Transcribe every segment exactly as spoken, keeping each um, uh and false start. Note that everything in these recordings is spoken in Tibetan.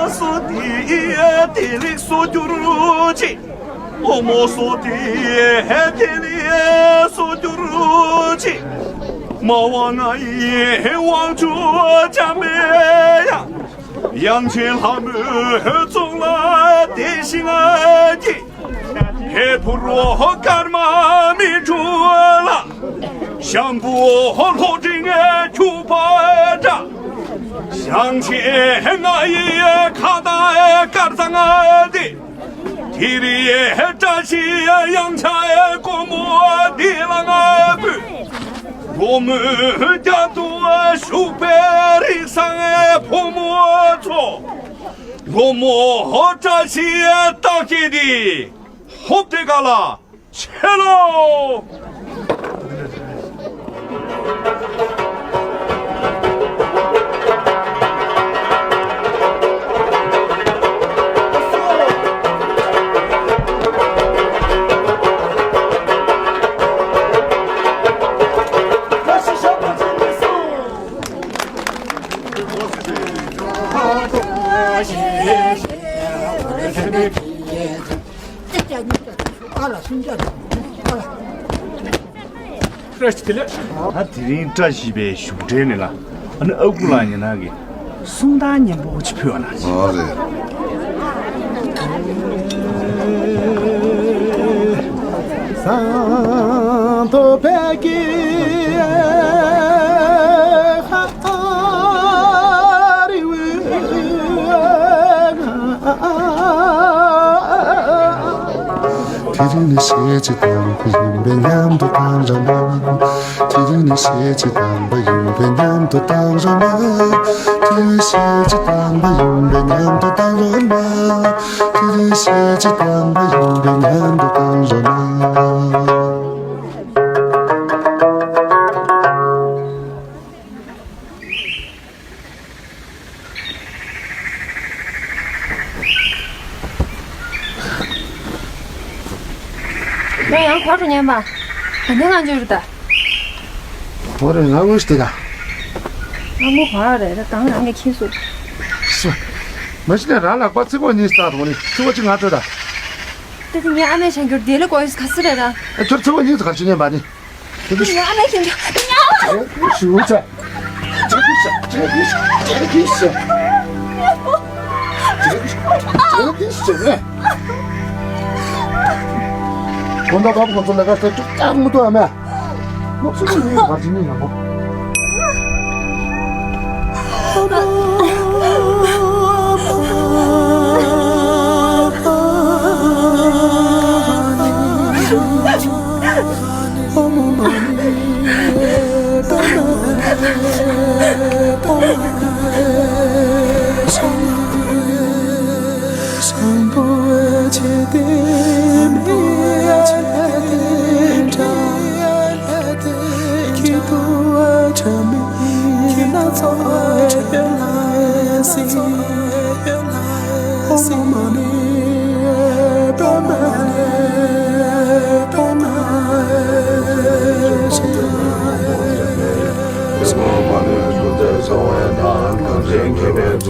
བསོད་བདེ་བདེ་ལེགས་སུ་གྱུར་ཅིག། ཨོ་མོ་བསོད་བདེ་བདེ་ལེགས་སུ་གྱུར་ཅིག། མ་ཝང་ང་ཡི་དབང་ཕྱུག་འཇམ་པའི་དབྱངས། དབྱངས་ཅན་ལྷ་མོའི་གཙུག་ལག་བདེ་ཞིང་སྐྱིད། ཧེ་ཕུ་རོ་ཀརྨ་མི་འཁྲུགས་ལ། ཤམ་བུ་ལྷོ་སྤྲིན་འཁྱུག་པ་འདྲ། ཞང་ཆེན་ང་ཡི་ཁ་བཏགས་དཀར་གཙང་འདི། དེ་རིང་བཀྲ་ཤིས་གཡང་ཆགས་སྒོ་མོ་འདི་ལ་ང་འབུལ། སྒོ་མོའི་རྒྱབ་ཏུ་བཞུགས་པའི་རིགས་བཟང་ཕོ་མོ་ཚོ། སྒོ་མོ་བཀྲ་ཤིས་རྟགས་བརྒྱད་འདི། ཧོབ་སྟེ་ག་ལ་ཆེ་ལོ། བཀྲ་ཤིས་བདེ་ལེགས། ད་དེ་རིང་བཀྲ་ཤིས་པའི་བཞུགས་གྲལ་ནས་ལ། ཨ་ནི་ཨ་ཁུ་ལགས་ཉེ་ནང་གི་གསུང་སྟངས་སྙན་པོ་ཅིག་ཕུལ་བ་ན། ཨོ་རེད། དེ་རིང་ནི་ཤེས་བྱ་དམ་པ་ཡིན་པས་སྙམ་དུ་བཏང་ར་ན། དེ་རིང་ནི་ཤེས་བྱ་དམ་པ་ཡིན་པས་སྙམ་དུ་བཏང་ར་ན། དེ་རིང་ཤེས་བྱ་དམ་པ་ཡིན་པས་སྙམ་དུ་བཏང་ར་ན། དེ་རིང་ཤེས་བྱ་དམ་པ་ཡིན་པས་སྙམ་དུ་བཏང་ར་ན། ང་ཡང་གོ་རུ་ཉན་པ། ད་ནི་ང་འཇུ་རུ་ད། གོ་རུ་ང་ངུ་ཤི་ད། ང་ངུ་གོ་ར་རེད་ད་གང་རང་གི་ཁྱིམ་སུ། སུ། མ་གཞི་ནས་རང་ལག་པ་ཚིག་པོ་གཉིས་སྟག་རོང་ནི་ཚིག་པོ་གཅིག་ང་སྤྲོད་ད། ད་དེ་ངའི་ཨ་མས་བྱ་འགྱུར་དེ་ལས་གོ་ཡོད་ག་སི་རེད་ར། ཨ་ཁྱོད་ཚིག་པོ་གཉིས་ག་རེ་བྱེད་ཉན་པ་ནི། ང་ཨ་མའི་ཁྱིམ་དུ་ཉལ། ཞུ་ཚ། ཇེ་ཀི་ཤ། ཇེ་ཀི་ཤ། ཇེ་ཀི་ཤ། ཇེ་ཀི་ཤ། ཇེ་ཀི་ཤ། ཁོང་ད་བབ་ཁོང་ཚོ་ལས་ཀ་ཚོ་ཅུག་ཀྱང་མི་ཐུབ་ཨ་མ། ལོག་སུ་ལ་ཡིན་བར་ཇི་ནི་ཡང་གོ།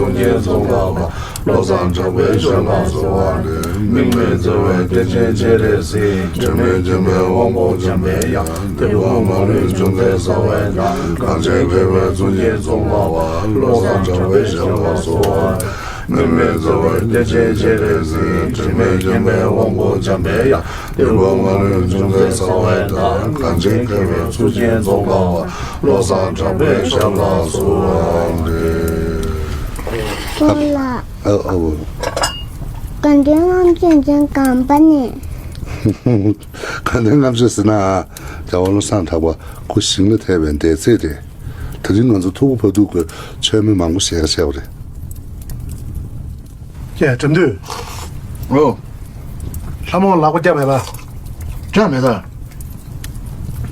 རྒྱན་རྫོགས་པ་བློ་བཟང་གྲགས་པའི་ཞལ་ལ་གསོལ་བ་འདེབས། དམིགས་མེད་བརྩེ་བའི་གཏེར་ཆེན་སྤྱན་རས་གཟིགས། དྲི་མེད་མཁྱེན་པའི་དབང་པོ་འཇམ་པའི་དབྱངས། དེ་ཕུང་མ་ལུས་ཅུང་ཟད་གསལ་བའི་མདངས། གངས་ཅན་མཁས་པའི་གཙུག་རྒྱན་རྫོགས་པ་བློ་བཟང་གྲགས་པའི་ཞལ་ལ་གསོལ་བ། དམིགས་མེད་བརྩེ་བའི་གཏེར་ཆེན་སྤྱན་རས་གཟིགས། དྲི་མེད་མཁྱེན་པའི་དབང་པོ་འཇམ་པའི་དབྱངས། དེ་ཕུང་མ་ལུས་ཅུང་ཟད་གསལ་བའི་མདངས། གངས་ཅན་མཁས་པའི་གཙུག་རྒྱན་རྫོགས་པ་བློ་བཟང་གྲགས་པའི་ཞལ་ལ་གསོལ་བ་འདེབས། ཨོ་ལགས། ཨ་ཨོ། དགའ་ལྡན་ལྔ་མཆོད་ཅན་གང་པ་ནས། དགའ་ལྡན་ལྔ་མཆོད་ཟེར་ན། རྒྱལ་བ་བློ་བཟང་གྲགས་པ་སྐུ་ཞིང་ལ་ཐལ་བའི་འདས་ཚེས་རེད། དེ་རིང་ང་ཚོ་ཐུག་པ་ཕ་ཐུག་གི་མཆོད་མེ་མང་པོ་བཞེས་ཀ་བྱས་པ་རེད། ཀྱེ་དགྲ་འདུལ། ཨོ། ལྷ་མོ་ལག་པ་བརྒྱབ་མེད་པ། བརྒྱབ་མེད་ད།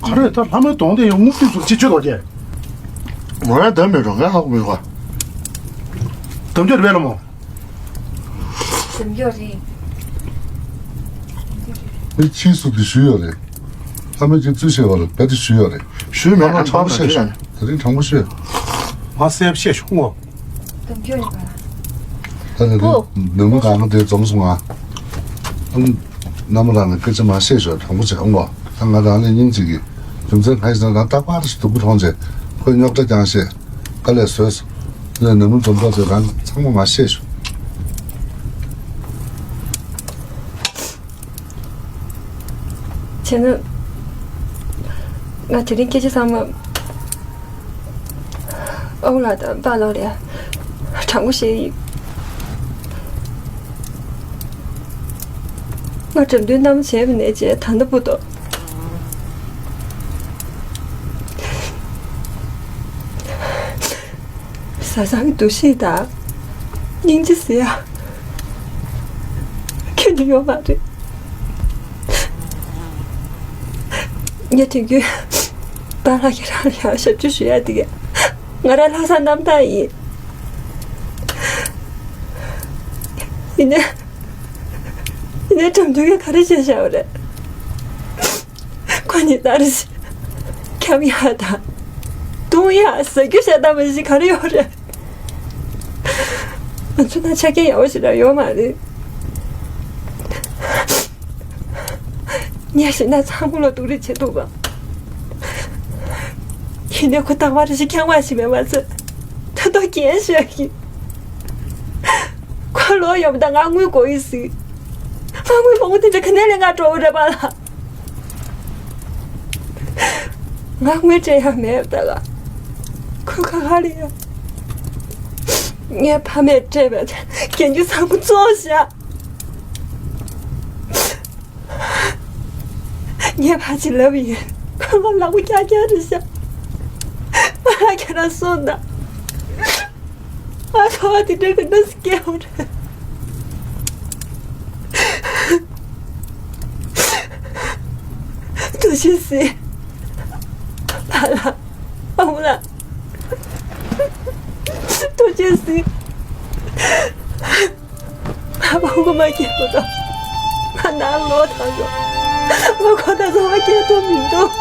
ག་རེ་ད་ལྷ་མོའི་གདོང་དེ་ཡང་རྔུབ་དུས་ཚུར་ཅི་བཅོས་དོ་ཀྱེ། ངོ་ཡ་བདམས་མེད་འགྲོ་ངས་ཧ་གོ་མི་འདུག་ག་བདམས་རྒྱུ་རེད་པས་ལྷ་མོ། བདམས་རྒྱུ་རེད། མི་ཕྱིས་སུ་དེ་ཞུས་ཡོད་རེད། ལྷ་མོ་གཅིག་བཙུན་ཤེས་པ་ལ་དཔེ་དེ་ཞུས་ཡོད་རེད། ཞུས་མེད། ཨ་དྲང་པོ་བཤད་ཤོག་དེ་རིང་དྲང་པོ་ཤོད། ང་གསལ་པོ་བཤད་ཤོག་ངོ་། དུམ་གྱོ་ཡིན་པ། ད་ནི་བུ། ནུ་མོ་གང་ག་དེ་འཛོམས་སོང་ང་། ཨམ། མནའ་མ་རང་ལ་སྐད་ཆ་མ་བཤད་ཤོག་དྲང་པོ་བྱས་ཨང་གོ། ད་ང་རང་ལས་སྙིང་རྗེ་གི། རྒྱུ་མཚན་གང་ཞིག་ན་རང་རྟག་པར་ཞིག་སྡུག་པོ་མཐོང་བྱས། ཁོས་རྙོག་དྲ་རྐྱང་བཤད། དཀའ་ལས་བཟོས། ནས་ནུ་མོ་འཛོམས་ཐག་ཚོས་རང་ཚང་མ་མ་བཤད་ཤོག་བྱས་ན། ང་དེ་རིང་སྐད་ཆ་ཚང་མ་ཨོ་ལགས་དང་པཱ་ལགས་ལ་དྲང་པོ་བཤད་ཡིན། ང་དགྲ་འདུལ་མནའ་མ་བྱས་པ་ནས་བྱས་ད་ལྟ་བར་དུ། བཟའ་ཚང་གི་འདུ་ཤེས་དང་སྙིང་རྗེ་ཟེར་ཡ་ཁྱོན་ནས་ཡོད་མ་རེད། ངས་དུས་རྒྱུན་པཱ་ལགས་ཀྱིས་རང་ལ་ཡང་ཞབས་ཕྱི་ཞུ་ཡ་དེ་ག་ང་རང་ལྷག་བསམ་རྣམ་དག་ཡིན། ཡིན་ནའི། ཡིན་ནའི་དགྲ་འདུལ་གྱིས་ག་རེ་བྱས་བཞག་པ་རེད། ཁོ་གཉིས་ལྟར་ཞིག་འཁྱམ་ཡག་དང་། བཏུང་ཡག་ཟ་རྒྱུ་བཤད་སྟངས་མ་ཞིག་ག་རེ་ཡོད་རེད། ང་ཚོ་ན་ཆ་རྐྱེན་ཡག་པོ་ཞིག་རང་ཡོད་མ་རེད། ངས་ཤི་ན་ཚང་མ་ལ་སྡུག་རུས་བྱེད་ཐུབ་པ། ཡིན་ནའི་ཁོ་རྟག་པར་ཞིག་འཁྱམ་པ་ཞིག་མེད་པ་ཚོད། ད་དུང་རྒན་ཤོས་ཤིག་ཁོ་ལོ་ཡོད་པ་དང་ང་དངུལ་དགོས་ཡིན་ཟིག་ང་དངུལ་མང་པོ་དེ་འདྲ་ག་ནས་ལེན་ག་འགྲོ་གི་རེད་པཱ་ལགས། ང་དངུལ་སྤྲད་ཡག་མེད་པ་ད་ག་ཁོས་ཁ་ཁ་ལ་ཡ། ངའི་ཕ་མས་སྤྲད་པའི་རྒྱན་རྒྱུ་ཚང་མ་བཙོངས་བཞག་ངས་ཕར་ཕྱིན་ལབ་ཡིན། ཁོས་ང་ལག་པ་རྐྱང་རྐྱང་རེད་བཞག་པཱ་ལགས་ཁྱེད་རང་གསུངས་དང་། ང་ཚོ་བ་དེ་འདྲའི་གི་གནས་སུ་སྐྱེལ་བ་རེད། ཐུགས་རྗེ་གཟིགས། པཱ་ལགས། ཨ་མ་ལགས། ཐུགས་རྗེ་གཟིགས། ང་ཕྲུ་གུ་མ་སྐྱེས་གོང་ང་ནང་ལོག་ཐལ་སོང་། ང་ཁོ་དང་འཚོ་བ་སྐྱེལ་ཐུབ་མི་འདུག་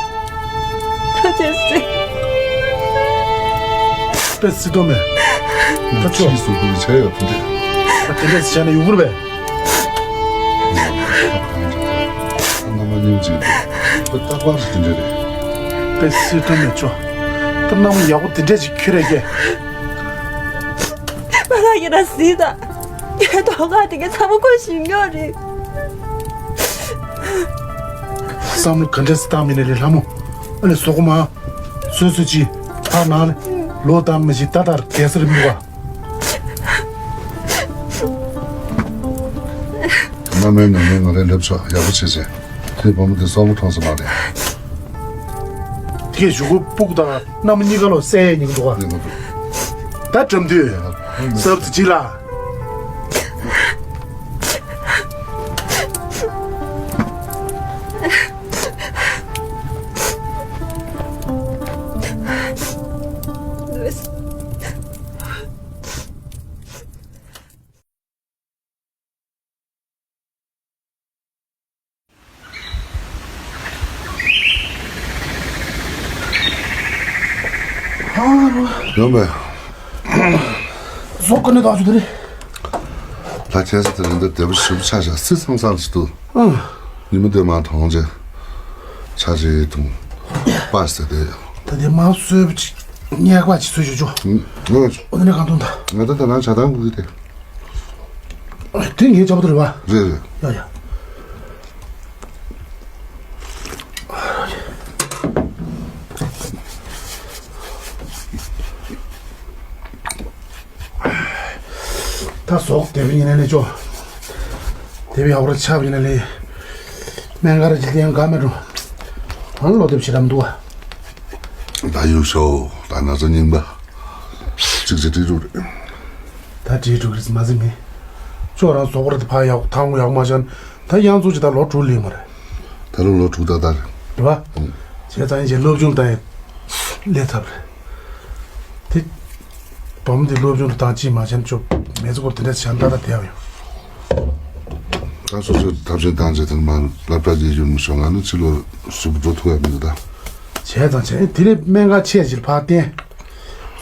ཐུགས་རྗེ་གཟིགས། དཔེ་སྲིད་དོ་མེད། ད་ཆོག་ཕྱིས་སུ་འདུག་བྱས་ཡོད་དེ་འདྲས། ད་དེ་འདྲས་བྱས་ན་ཡག་པོ་རེད་པས། མནའ་མ་སྙིང་རྗེ་འདུག་ད་རྟག་པར་དེ་འདྲས་རེད། དཔེ་སྲིད་དོ་མེད་ཆོག་ད་མནའ་མ་ཡག་པོ་དེ་འདྲས་ཅིག་ཁྱོད་རེད་ཀྱེ། པཱ་ལགས་ཁྱེད་རང་གཟིགས་དང་། ངའི་དོ་ཁ་དེ་ག་ཚང་མ་ཁོས་ཞིག་ཉོ་རེད། བསམ་བློ་ག་འདྲས་སེ་བཏང་མི་ནས་ལས་ལྷ་མོ། ཨ་ནི་ཟོག་གོ་མ། སོ་སོ་ཅི། ཕར་ནང་ལ། ལོ་དང་མི་ཞིག་ད་ལྟར་རྒྱལ་སར་མི་བ། མནའ་མའི་ཉམས་ལེན་ང་རེ་ལབ་ཆོག་ཡག་པོ་བྱེད་བྱེད། དེ་བུ་མོ་དེ་སོག་མོ་མཐོང་ས་མ་རེད། དེ་གཞུག་གུ་སྤུ་གུ་དང་མནའ་མ་གཉིས་ཀ་ལོ་སྲས་ཉིན་འདུག་ག་ཉིན་འདུག་ད་འགྲམ་དུས། སབ་ཙི་ཅི་ལ། ཡོང་པས། ཟོག་ག་ནས་དག་ཆུ་དེ་རེད། ལྷ་ཁྱེད་ས་དེ་རིང་འདིར་བདེ་པོ་ཞིབ་ཆ་བཞག་སྲིད་ཚང་ཚང་ཞིག་འདུག་ཨང་། ཉི་མ་དེ་མ་མཐོང་རྗེས་ཆ་ཞིག་འཐུང་པ་ཟེར་དེ་ཡང་། ད་དེ་མ་གསོས་པ་ཅིག་སྙེག་པ་ཅིག་གསོས་ཞུ་ཆོག་ཨང་། ཨོ་དེ་ནས་གང་འཐུང་ད། ང་ད་ད་ནང་ཇ་དང་གུ་གི་དེ། དེ་ངའི་ཇ་བོ་དེ་རེད་བ། རེད་རེད། ཡ་ཡ། ད་ཟོག་དེ་བས་ཉིན་ནས་ལས་ཅོ། དེ་བས་ཡག་པར་ཆགས་པ་ཡིན་ན་ལས། སྨན་ཁང་ར་ཇི་ལྟའི་ཡང་དགའ་མེད་འགྲོ། ཨང་ལོ་དེབ་ཞེ་དྲག་འདུག་བ། ད་ཡུག་ཤོག་ད་ན་ཚ་རྙིང་པ། གཅིག་གཅིག་ཏྲིག་ཏྲུག་རེད། ད་ཏྲིག་ཏྲུག་རེད་མ་ཟིན་མིན། ཅོ་རང་ཟོག་པོ་ར་དེ་ཕ་ཡག་ཐང་ཡག་མ་བྱང་། ད་ཡང་ཚུགས་ཀྱི་ད་ལོ་དྲུག་ལིང་མ་རེད། ད་ལོ་ལོ་དྲུག་ཏག་ཏག་རེད། རེད་བ། ཨང་། བྱས་ཙང་ཡིན་ཅེ་སློབ་སྦྱོང་ད་ཡིན། ལས་ཐབས་རེད། དེ། བུ་མོ་དེ་སློབ་སྦྱོང་དུ་བཏང་ཅིས་མ་བྱན་ཅོ། མེ་ཚོ་སྐོར་དེ་འདྲ་བྱ་ད་ད་དེ་ཡང་ཡོད། ད་སོ་སོའི་ཐབས་ཤེས་བཏང་ཅིག་དེར་མ་ལབ་པ་རྒྱས་ཡོད་མི་ཤོང་ང་ནི་ཕྱི་ལོ་ཞུ་འགྲོ་ཐུབ་ཡ་མི་འདུག་ད། བྱས་ཙང་བྱས་དེ་ལས་སྨན་ཁང་ཆེ་ཞིག་ཕར་བསྟན།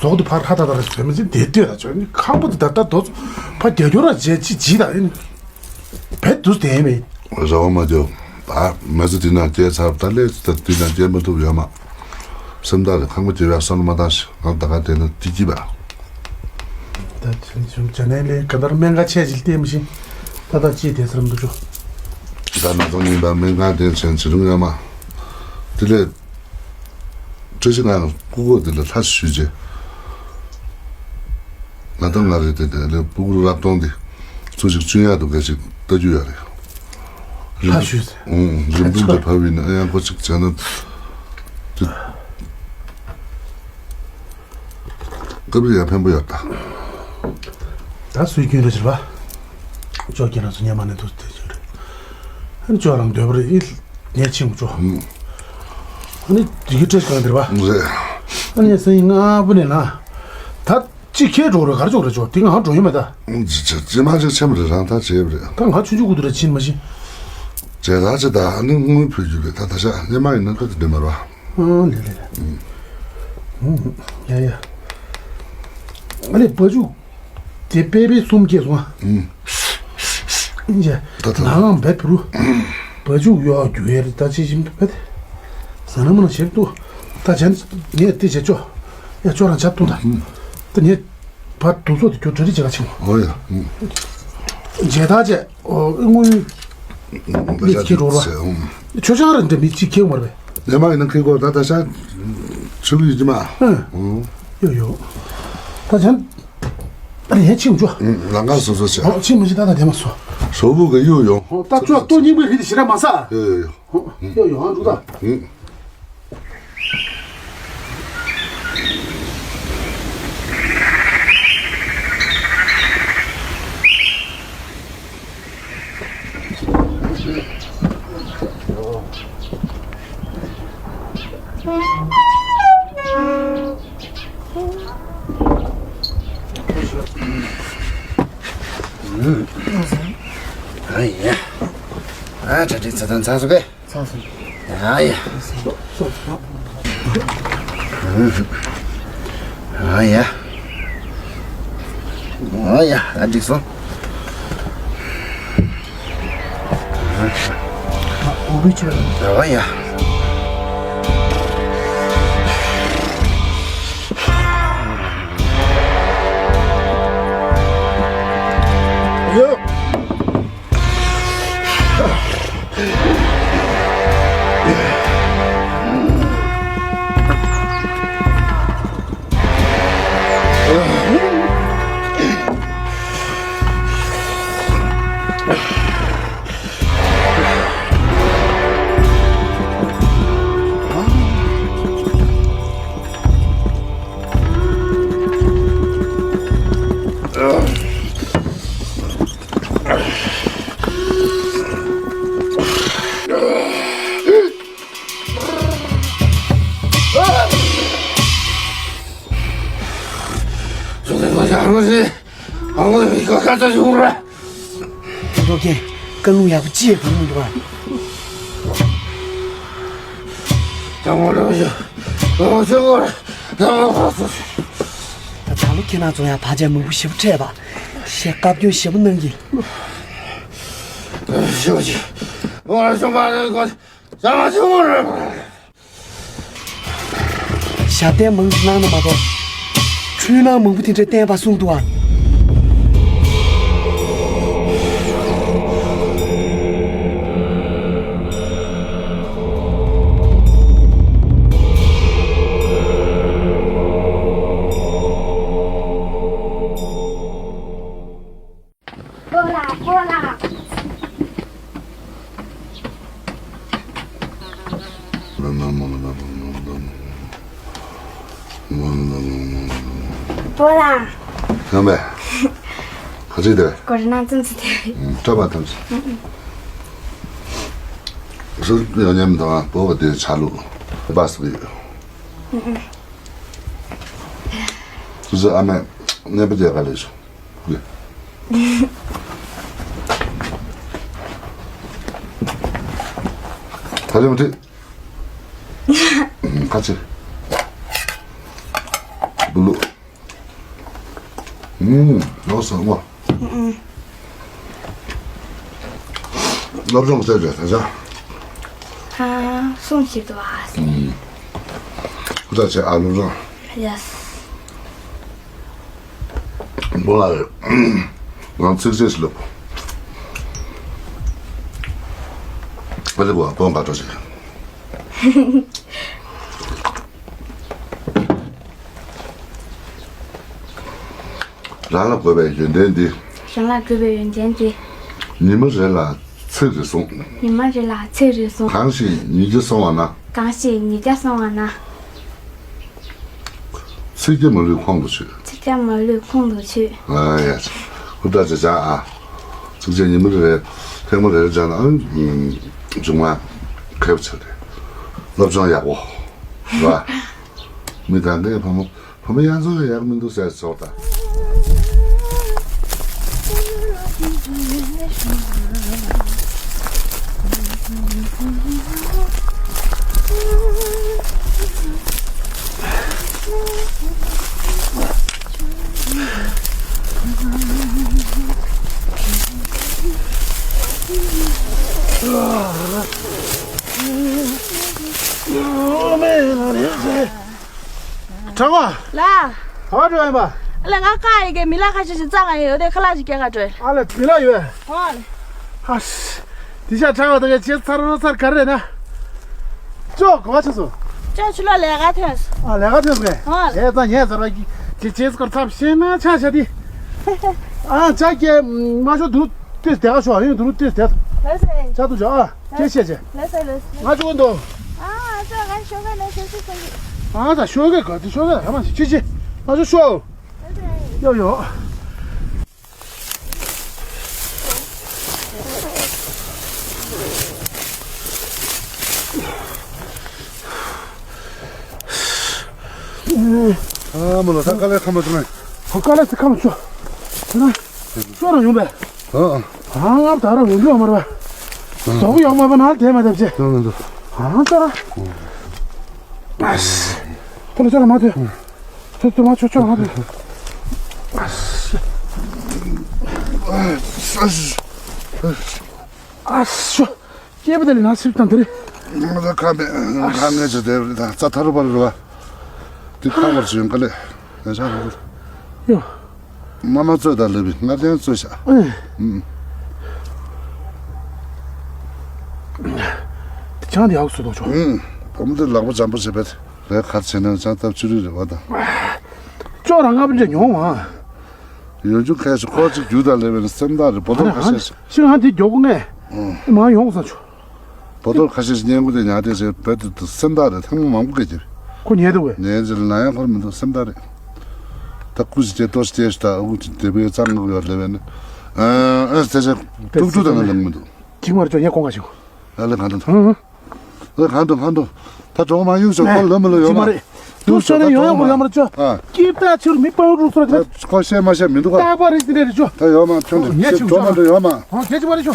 ཟོག་དེ་ཕར་ཧྲ་ད་ད་རེ་ཟོས་མི་ཚེ་དེ་ལྟོས་ད་ཆོག་ནི་ཁང་པ་དེ་ད་ད་དོ་ཚོ་ཕར་རྒྱ་སྐྱོར་ར་བྱས་ཅི་ཇི་ད་ཡིན། བེད་དུ་དེ་མེད། རེ་བ་མ་རྒྱོབ། ད་མི་ཚེ་དེ་ན་སྐྱེལ་ཚར་ད་ལས་ད་དེ་ན་སྐྱེལ་མ་ཐུབ་ཡོད་མ། སེམས་ཐག་རེ་ཁང་པ་སྐྱེལ་བའི་བསམ་བློ་མ་བཏང་ཞིག་ང་ད་ག་དེ་ན་ཏི་ཀི་བ། ད་ཆེན་ཆུང་ཅ་ནས་ལས་ག་དར་སྨན་ཁང་ཆེ་ཞིག་བལྟས་མི་ཤེས། ད་ད་ཅི་དེ་ཚར་མི་འདུག་ཅོ། ད་ན་ཚོང་ཉིན་པ་སྨན་ཁང་དེ་ཆེན་ཆེ་རུང་ཡོད་མ། དེ་ལས། བཀྲ་ཤིས་ང་སྤུ་གུ་འདི་ལ་ལྷ་ཞུས་རྗེས། ང་དང་ང་རེ་དེ་དེ་ལས་སྤུ་གུ་རབ་གཏོང་འདི་ཚོ་ཞིག་བཅུན་ཡག་ཏུ་འགའ་ཞིག་ལྟ་རྒྱུ་ཡོད་རེད། ལྷ་ཞུས་ཟེར། ཨུང་རིམ་གྲོ་འདི་ཕབ་ཡིན་ན་ཨ་ཡང་ཁོ་ཅིག་བྱས་ན། དེ། སྐབས་རེ་ཡང་ཕན་པོ་ཡོད་ད། ད་སུའི་རྒྱུན་རེད་ཟེར་བ། ཅོ་ཁྱེད་རང་ཚོ་ཉན་མ་ནས་འདུག་དེ་ཟེར་རེད། ཨ་ནི་ཅོ་རང་འདོད་པ་རེད་ཨི། ངས་ཕྱིན་ཅོ། ཨ་ནི་དེ་གི་བཀྲ་ཤིས་གང་དེར་བ། རེད། ཨ་ནི་སང་ཉིན་ང་ཨ་བུ་ནས་ན། ད་ཅི་ཁྱེད་འགྲོ་རེད་གར་ཅོག་རེད་ཅོ་དེ་ང་ཧ་འགྲོ་ཡིན་མ་ད། ཅི་ཅི་མ་ཅི་ཆེམ་རེད་རང་ད་བྱེད་པ་རེད། ད་ང་ཆུང་ཆུང་གུ་དུ་རེད་ཕྱིན་མ་ཤི། བྱས་ད་ཅི་ད་ཨ་ནི་དངུལ་ཕུལ་རྒྱུ་རེད་ད་ད་ཆ་སྙེ་མ་ཡིན་ན་ད་དེ་འདྲ་མ་རེད་བ། ཨང་ལེ་ལེ་ལེ། ཡ་ཡ། ཨ་ནི་བ་ཕྱུགས། དེ་པེ་པེ་གསུམ་སྐྱེས་སོང་ཨ། ཨིན་ཇ། ད་ད། ནའང་བེ་ཕུ་རུ། བ་ཕྱུགས་གཡོག་རྒྱུ་ཡ་རེད་ད་ཅི་ཞིམ་དུ་བེད། ཟ་ན་མ་ན་ཞེབ་ཏུ། ད་ཅན་ངས་དེ་བྱེད་ཆོག་ཡ་ཅོ་རང་ཆབ་ཏུ་ད། ད་ངས། བར་དུ་ཚོགས་དེ་ཁྱོད་གྲ་སྒྲིག་བྱེད་ག་ཕྱིན། ཨོ་ཡ། མཇལ་དར་བཅས། ཨོ་དངུལ། མི་གཅིག་འགྲོ་ར། ཆོས་ཆང་ར་འདྲ་མི་གཅིག་ཁེལ་མར་བས། ལས་མ་ཡིན་ན་ཁེལ་གོ་ད་ད་ཤ། ཆུ་ལུ་ཡིན་གྱི་མ། ཨོ། ཡོ་ཡོ། ད་ཆང་། ཨ་ནི་ཧེ་ཕྱིན་འགྲོ། ལང་ཀ་སོ་སོ་ཆེ། ཨོ་ཕྱིན་མི་ཤི་ད་ད་དེ་མ་སོ། ཞོ་བུ་ག་ཡུ་ཡོང་། ད་ཅོ་ལྟོ་རྙིང་པའི་རི་དེ་ཞེ་དྲག་མ་ས། ཡོ་ཡོ་ཡོ། ཡོ་ཡོ་ཨ་འགྲོ་ད། ཨ་ཡ། ཨ་ད་དེ་ཚ་དང་ཚ་སོ་གེ། ཚ་སོ། ཨ་ཡ། ཨ་ཡ། ཨ་ཡ། ཨ་འགྲིག་སོང་། འོ་བི་ཆོས། ཨ་ཡ། ཡོ། ཁྱོད་ཀྱིས་བཀའ་ལུང་ཡག་པོ་ཅི་ཡང་ཕུལ་མི་འདུག་ཨ། ད་ང་ལ་ཡ། ང་ལ་ཡ། ད་ང་ལ་ཡ། ཁྱེད་རང་ཚོ་ཡང་བར་ཆད་མང་པོ་ཞེ་པོ་འཕྲད་པ། ཞེས་བཀའ་བཀྱོན་ཞེ་པོ་གནང་གི། ཞེ་པོ་ཅིག་ང་ལ་ཤོང་པ་རེད་གོ། ཞང་མ་ཆུང་ངུ་རེད། ཞབས་བརྟན་མང་པོ་གནང་ན་མ་གཏོགས། འཁྲུལ་སྣང་མང་པོ་དེ་འདྲ་བསྟན་པ་གསུངས་འདུག་ཨ། སྤོ་ལགས། སྤོ་ལགས། སྤོ་ལགས། ཡང་མེད། ག་ཚོད་དེ། གོ་རེ་ན་ཙམ་ཚོད་དེ། སྤྲོ་བ་ཐམས་ཅད། སུ་ཡང་ཉམས་དང་སྤོ་བ་དེ་ཆ་ལུགས་སྦ་སུ་ཡོད། སུ་སུ་ཨ་མས་གནས་པ་དེ་ག་ལས་སོང་། ད་ལེ་མ་ཁྲིད། ཁ་ཆེ། བུ་ལུ། ཨུམ། ལོ་སོང་བ། སློབ་སྦྱོང་བྱས་རེད་ད་ཆ། ཧ། སོང་ཞིག་ཏུ་བ། ཨུམ། ཁུ་ད་ཆེ་ཨ་སློབ་སྦྱོང་། ཡེས། བུ་ལ་རེད། ང་ཚིགས་བཅད་ཞིག་ལབ། ཨ་ལེ་བུ་བོ་འགའ་འགྲོ་ཞིག་རང་ལ་དགོས་པའི་ཡོན་ཏན་འདི། རང་ལ་དགོས་པའི་ཡོན་ཏན་འདི། ཉི་མ་རེ་ལ་ཚིག་རེ་གསུངས། ཉི་མ་རེ་ལ་ཚིག་རེ་གསུངས། གང་ཞིག་ཉིས་བརྒྱ་སོང་བ་ན། གང་ཞིག་ཉིས་བརྒྱ་སོང་བ་ན། ཚིག་བརྒྱ་མ་ལུས་ཁོང་དུ་ཆུད། ཚིག་བརྒྱ་མ་ལུས་ཁོང་དུ་ཆུད། ཨ་ཡ། ཧུར་ཐག་བྱེད་བྱ་ཨ། ཚིགས་བཅད་ཉི་མ་རེ་རེ་ཐེངས་མ་རེ་རེ་བྱས་ན་ཨ། མཇུག་མ་མཁས་པོ་ཆགས་ཏེ། སློབ་སྦྱོང་ཡག་པོ། རེད་བ། མི་གང་གའི་ཕ་མ་ཕ་མ་ཡང་ཚོ་ཡག་མི་འདུག་ཟེར་ཚོགས་དང་། གྲོགས་པོ། ལགས། ག་པར་འགྲོ་ཡིན་པ། ཨ་ལས་ང་ཁ་ཡི་གེ་མི་ལ་ཁ་ཤས་ཤིག་རྩ་ང་ཡོད་དེ་ཁ་ལག་ཅིག་སྐྱེལ་ག་འགྲོ། ཨ་ལས་མི་ལ་ཡོད། ཨོ་ལས། ཨ་ཤི། དེ་ཤ་ཁྲ་བ་དང་ངས་བྱས་ཚར་རོ་ཚར་ག་རེ་ན། ཅོ་གོ་བ་ཆི་སོ། ཅོ་ཆུ་ལོ་ལས་ཀ་ཐོན་སོང་། ཨ་ལས་ཀ་ཐོན་སོང་ངས། ཨོ་ལས། ཨེ་ཙང་ངས་ཚར་བ་གི་བྱས་སྐོར་ཚབ་ཤེས་ན་ཆ་ཆ་དེ། ཨ་ཅག་གིས་མ་ཤོ་དུ་ཏེ་དེ་ག་ཤོ་ཡིན་དུ་ཏེ་དེ། ལགས་སེ། ཅག་ཏུ་ཅོ་ཨ། ཁྱེད་ཤེས་ཆེ། ལགས་སེ་ལགས་སེ། ང་ཅུ་ཀུན་ཏོ། ཨ་ཅག་ང་ཤོ་ག་ན་ཤོ་ཤོ་ཤོ། ཨ་ད་ཤོ་ག་ག་དེ་ཤོ་ག་ཧ་མ་ཤི་ཅི་ཅི། ང་ཅུ་ཤོ། ལགས་སེ། ཡོ་ཡོ། ཨ་མོ་ལ་ད་དཀའ་ལས་ཁ་མ་བྱུང་ན། ཧོ་དཀའ་ལས་ཁ་མ་བྱུང་། ན། ཤོ་རང་ཡོང་པས། ཨ། ཨ་ང་ད་རང་ཡོང་རྒྱུ་མ་རེད་པ། དོག་ཡོང་མ་པ་ན་དེ་མ་བཏབ་ཅེ། ཡོང་མི་འདུག་ཨ་ཙ་ར། ཨ་ཤི། ཐོ་ལ་ཅོ་ལ་མ་ཐོས། ཐོས་ཐོས་མ་ཆོ་ཆོ་ལ་མ་ཐོས། ཨ་ཤི། ཨ་ཤི། སྐྱེས་པ་དེ་ལས་ན་སིབ་དང་དེ་རེད། ང་ད་ཁ་མེད་ཁ་ངལ་ཆེ་དེ་རེད་ད་རྩ་ཐར་པ་རེད་བ། དེ་ཁ་བར་ཞིག་ཡོང་ག་ལེ། ཡ་ཤ་རེད། ཡོ། མ་མ་ཚོད་ད་ལེ་བི་ང་དེ་ཚོད་ཤ། ཨེ། ཨུམ། དེ་ཆང་དེ་ཡག་སུ་དོ་ཆོ། ཨུམ། བུ་མོ་དེ་ལག་པ་འཇམ་པོ་བྱེད་པས་རེད་ཁར་བྱེད་ན་ཆང་ཐབས་ཆུ་རུད་རེད་བ་དང་། ཅོ་རང་ང་བུ་འདྲ་ཉོང་བ། ཡོང་རྒྱུ་ཁ་ཤས་ཁོ་ཅིག་རྒྱུ་དང་ལེ་བི་ན་སེམས་ཐག་རེད་བོ་དོ་ཁ་ཤས་ཤིག་ཤིག་ང་དེ་མགྱོགས་པོ་ངས། ཨུམ། མ་ཡོང་བསམ་ཆོ། བོ་ཏོར་ཁ་ཤས་ཤིག་ཉན་གི་དེ་ཉག་དེ་ཟེར་བོད་དུ་དུ་སེམས་ཐག་རེད་ཐེངས་མ་མང་པོ་སྐད་ཀྱིས། ཁོ་ཉལ་འདུག་གས། ཉན་ཟེར་ན་ཡང་ཁོར་མི་འདུག་སེམས་ཐག་རེད། ད་སྐུ་ཞིག་སྐྱེ་ཏོ་སྐྱེ་ཞིག་ད་ཨུ་ཅིག་དེ་བས་གཙང་གི་ཡོད་ལེ་བས་ནི། ཨ་ཨ་དེ་ཟེར་ཏུག་ཏུག་དང་ལེན་མི་འདུག་ཅིག་མར་ཅོ་ཉལ་གོང་ག་ཞིག་ཨ་ལེ་གང་འདུག་ཨ་གང་འདུག་གང་འདུག་ད་གྲོགས་མ་ཡུག་ཞོག་ཁོ་ལོ་མི་ལོ་ཡོད་ཅིག་མ་མ་རེད། ཏུ་ཤོ་ནི་ཡོང་ཡོང་མོ་ཡོང་མར་ཅོ། ཨ། སྐྱིད་ད་ཆུར་མི་པང་རུ་སོ་ད། ཁོ་ཤེས་མ་ཤེས་མི་འདུག་ག་ད་པ་རེད་དེ་རེད་ཅོ། ད་ཡོད་མ་ཁྱོད་ཉལ་ཆུ་གྲོགས་མ་འདྲ་ཡོད་མ། ཨ་ཁྱེད་ཅི་མ་རེད་ཅོ།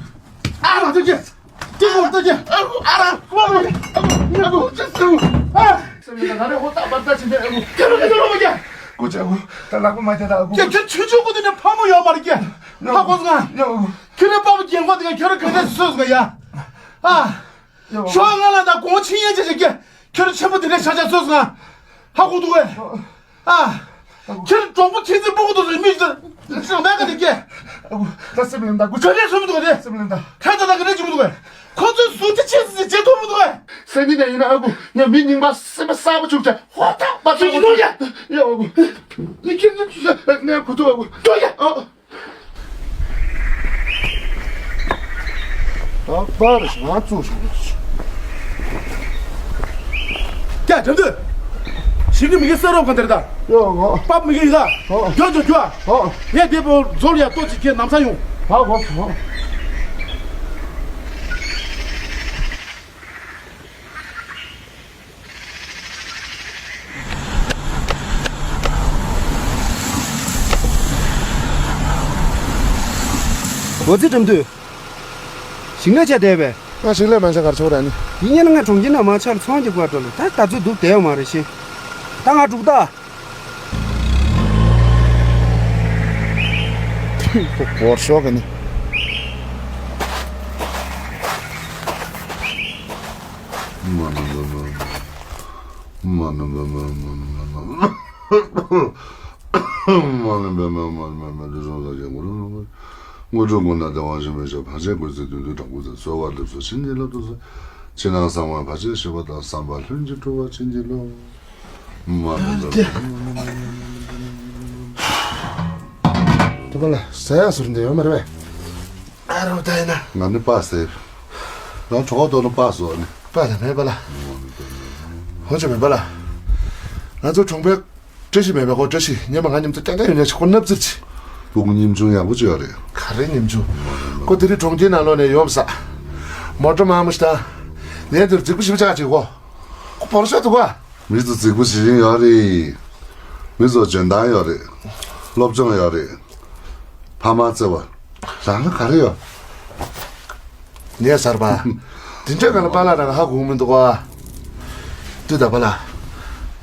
ཨ་ར་ཏུ་ཀྱེ། ཏི་ཀོ་ཏུ་ཀྱེ། ཨ་ཁུ། ཨ་ར། ཨ་ཁུ། ཨ་ཁུ། ཅི་ཟེར། ཨ། སེམས་ལ་ད་རེ་ཧོ་ད་བར་ད་ཕྱིན་ཏེ། ཨ་ཁུ། ཁྱོད་རང་ཁྱོད་རང་མ་རྒྱག་ཀུ་ཅི། ཨ་ཁུ། ད་ལག་པ་མ་རྒྱག་ད། ཨ་ཁུ། ཀྱེ་ཁྱོད་ཆུང་ཆུང་གུ་དེ་ནས་ཕ་མ་ཡོད་མ་རེད་ཀྱེ། ཧ་གོ་སོང་ང་། ཡ། ཨ་ཁུ། ཁྱོད་རང་པ་ཕ་རྒན་གོག་དེ་ག་ཁྱོད་རང་ག་འདྲ་བཟོས་སོང་ང་ཡ། ཨ། ཡ། ཤོག་ང་ལ་ད་གོང་ཆིངས་ཡན་ཆད་བྱེད་ཀྱེ། ཁྱོད་རང་ཆེན་པོ་དེ་འདྲ་ཆགས་ཆགས་བཟོས་སོང་ང་། ཧ་གོ་འདུག་གས། ཨ། ཁྱེད་གྲོགས་པོ་ཁྱེད་ཚོའི་སྤུ་གུ་དེ་ཚོའི་མིག་དེ་ཤང་མེད་ག་དེ་སྐྱེ། ཨ་ཁུ། ད་སེམས་ལ་ད་ཁུ་ག་ནས་སོང་འདུག་ག་དེ། སེམས་ལ་ད། ཁ་ད་ད་ག་ནས་བྱུང་འདུག་ག་ཁོ་ཚོས་ཟུར་ཅི་བྱེད་ཟེར་བྱེད་ཐུབ་མི་འདུག་ག་སེམས་ནི་ནས་ཡིན་ན། ཨ་ཁུ། ངས་མི་རྙིང་པ་སེམས་པ་གསར་པ་བྱུང་ཆ་ཧོ་ཐག་པ་ཚོ་ཡིན་ནོ་ཡ། ཡ། ཨ་ཁུ། ནི་ཁྱེད་ནི་ཁྱེད་ནས་ཁུ་ཐུག་ཨ་ཁུ། ཏོ་ཡ། ཨ། ད་པར་ཞིག་ང་བཙུགས་ཤིག་ཀྱ་དྲན་དུས། ཞིག་གི་མི་གི་ས་རོགས་ག་འདིར་ད། ཡོ་ངོ་། པབ་མི་གི་ཡི་ད། ཨོ། གྱོ་གྱོ་གྱོ། ཨོ། ངས་དེ་པོ་ཛོལ་ཡ་ལྟོ་ཅིག་ཁྱེད་ནམ་ས་ཡོང་། ཧ་གོ་སོང་། འོ་ཙི་འགྲམ་དུས། ཞིང་ལས་བྱས་བསྡད་པས། ང་ཞིང་ལས་མ་བྱས་གར་ཆོག་ར་ནི། ཡིན་ཉན་ང་གྲོང་ཁྱེར་ནང་མ་ཆར་ཚོང་རྒྱག་པར་འགྲོ་ལ་ད་ད་ཚོད་འདུག་བསྡད་ཡོད་མ་རེད་ཤི། ད་ང་འགྲུག་ད། ཁོ་སྒོར་ཤོག་གི་ནི། མ་ནི་མ་མ་མ་མ་མ་མ་མ་མ་མ་མ། མ་ལན་པའི་མ་མ་མ་མ་དུ་སོང་ལ་ཡང་མུ་རུ་རུ། དངོས་གྲུབ་མགོན་ན་དེ་དབང་ཞིང་མེད་ཤོག་ཕར་ཆེར་བཀོད་ཚེ་དུས་དུས་དྲང་པོ་ཚེ་གསོལ་བ་འདེབས་སོ་བྱིན་གྱིས་བརླབ་ཏུ་གསོལ། ཕྱི་ནང་གསང་བ་ཕར་ཆེར་ཞི་བ་དང་བསམ་པ་ལྷུན་གྱིས་གྲུབ་པ་བྱིན་གྱིས་རློབས། མ་ལན་པའི་མ་མ་མ་མ་མ་མ། དེ་པ་ལ་ཟ་ཡག་ཟུར་འདི་ཡོད་མ་རེད་པས། ཨ་རོ་ད་ཡིན་ན། ང་ནི་པ་ཟེར། རང་གྲོགས་ཏོ་ནི་པ་ཟོ་ནི། པ་ལ་མེད་པ་ལ། ཧོ་ཅི་མེད་པ་ལ། ང་ཚོ་གྲོང་པའི་བཀྲ་ཤིས་མེད་པའི་ཁོ་བཀྲ་ཤིས་ཉི་མ་ང་མཉམ་དུ་ཀྱང་ཀྱང་ཡོད་ཉག་ཅིག་ཁོ་སྣབས་ཙིར་ཅི། སྤུ་གུ་ཉིམ་ཆུང་ཡག་པོ་ཅིག་ཡོད་རེད། ག་རེ་ཉིམ་ཆུང་། ཁོ་དེ་རིང་གྲོང་ཁྱེར་ནང་ལོགས་ནས་ཡོང་ས། མོ་ཊ་མང་མོ་ཞིག་དང་། ལན་དེར་རྫིག་པོ་ཞིབ་ཆགས་ཅིག་ཁོ། ཁོ་བོར་ཤོག་འདུག་ག་མི་ཚོ་རྫིག་པོ་ཞིག་ཡིན་ཡོད་རེད། མི་ཚོ་འཇོན་ཐང་ཡོད་རེད། སློབ་སྦྱོང་ཡོད་རེད། ཕ་མ་བརྩེ་བ། རང་ལ་ག་རེ་ཡོད། ངས་ཟེར་བ། དེ་འདྲའི་ག་ལ་པཱ་ལགས་རང་ཧ་གོ་མི་འདུག་ག་དུས་ད་པཱ་ལགས།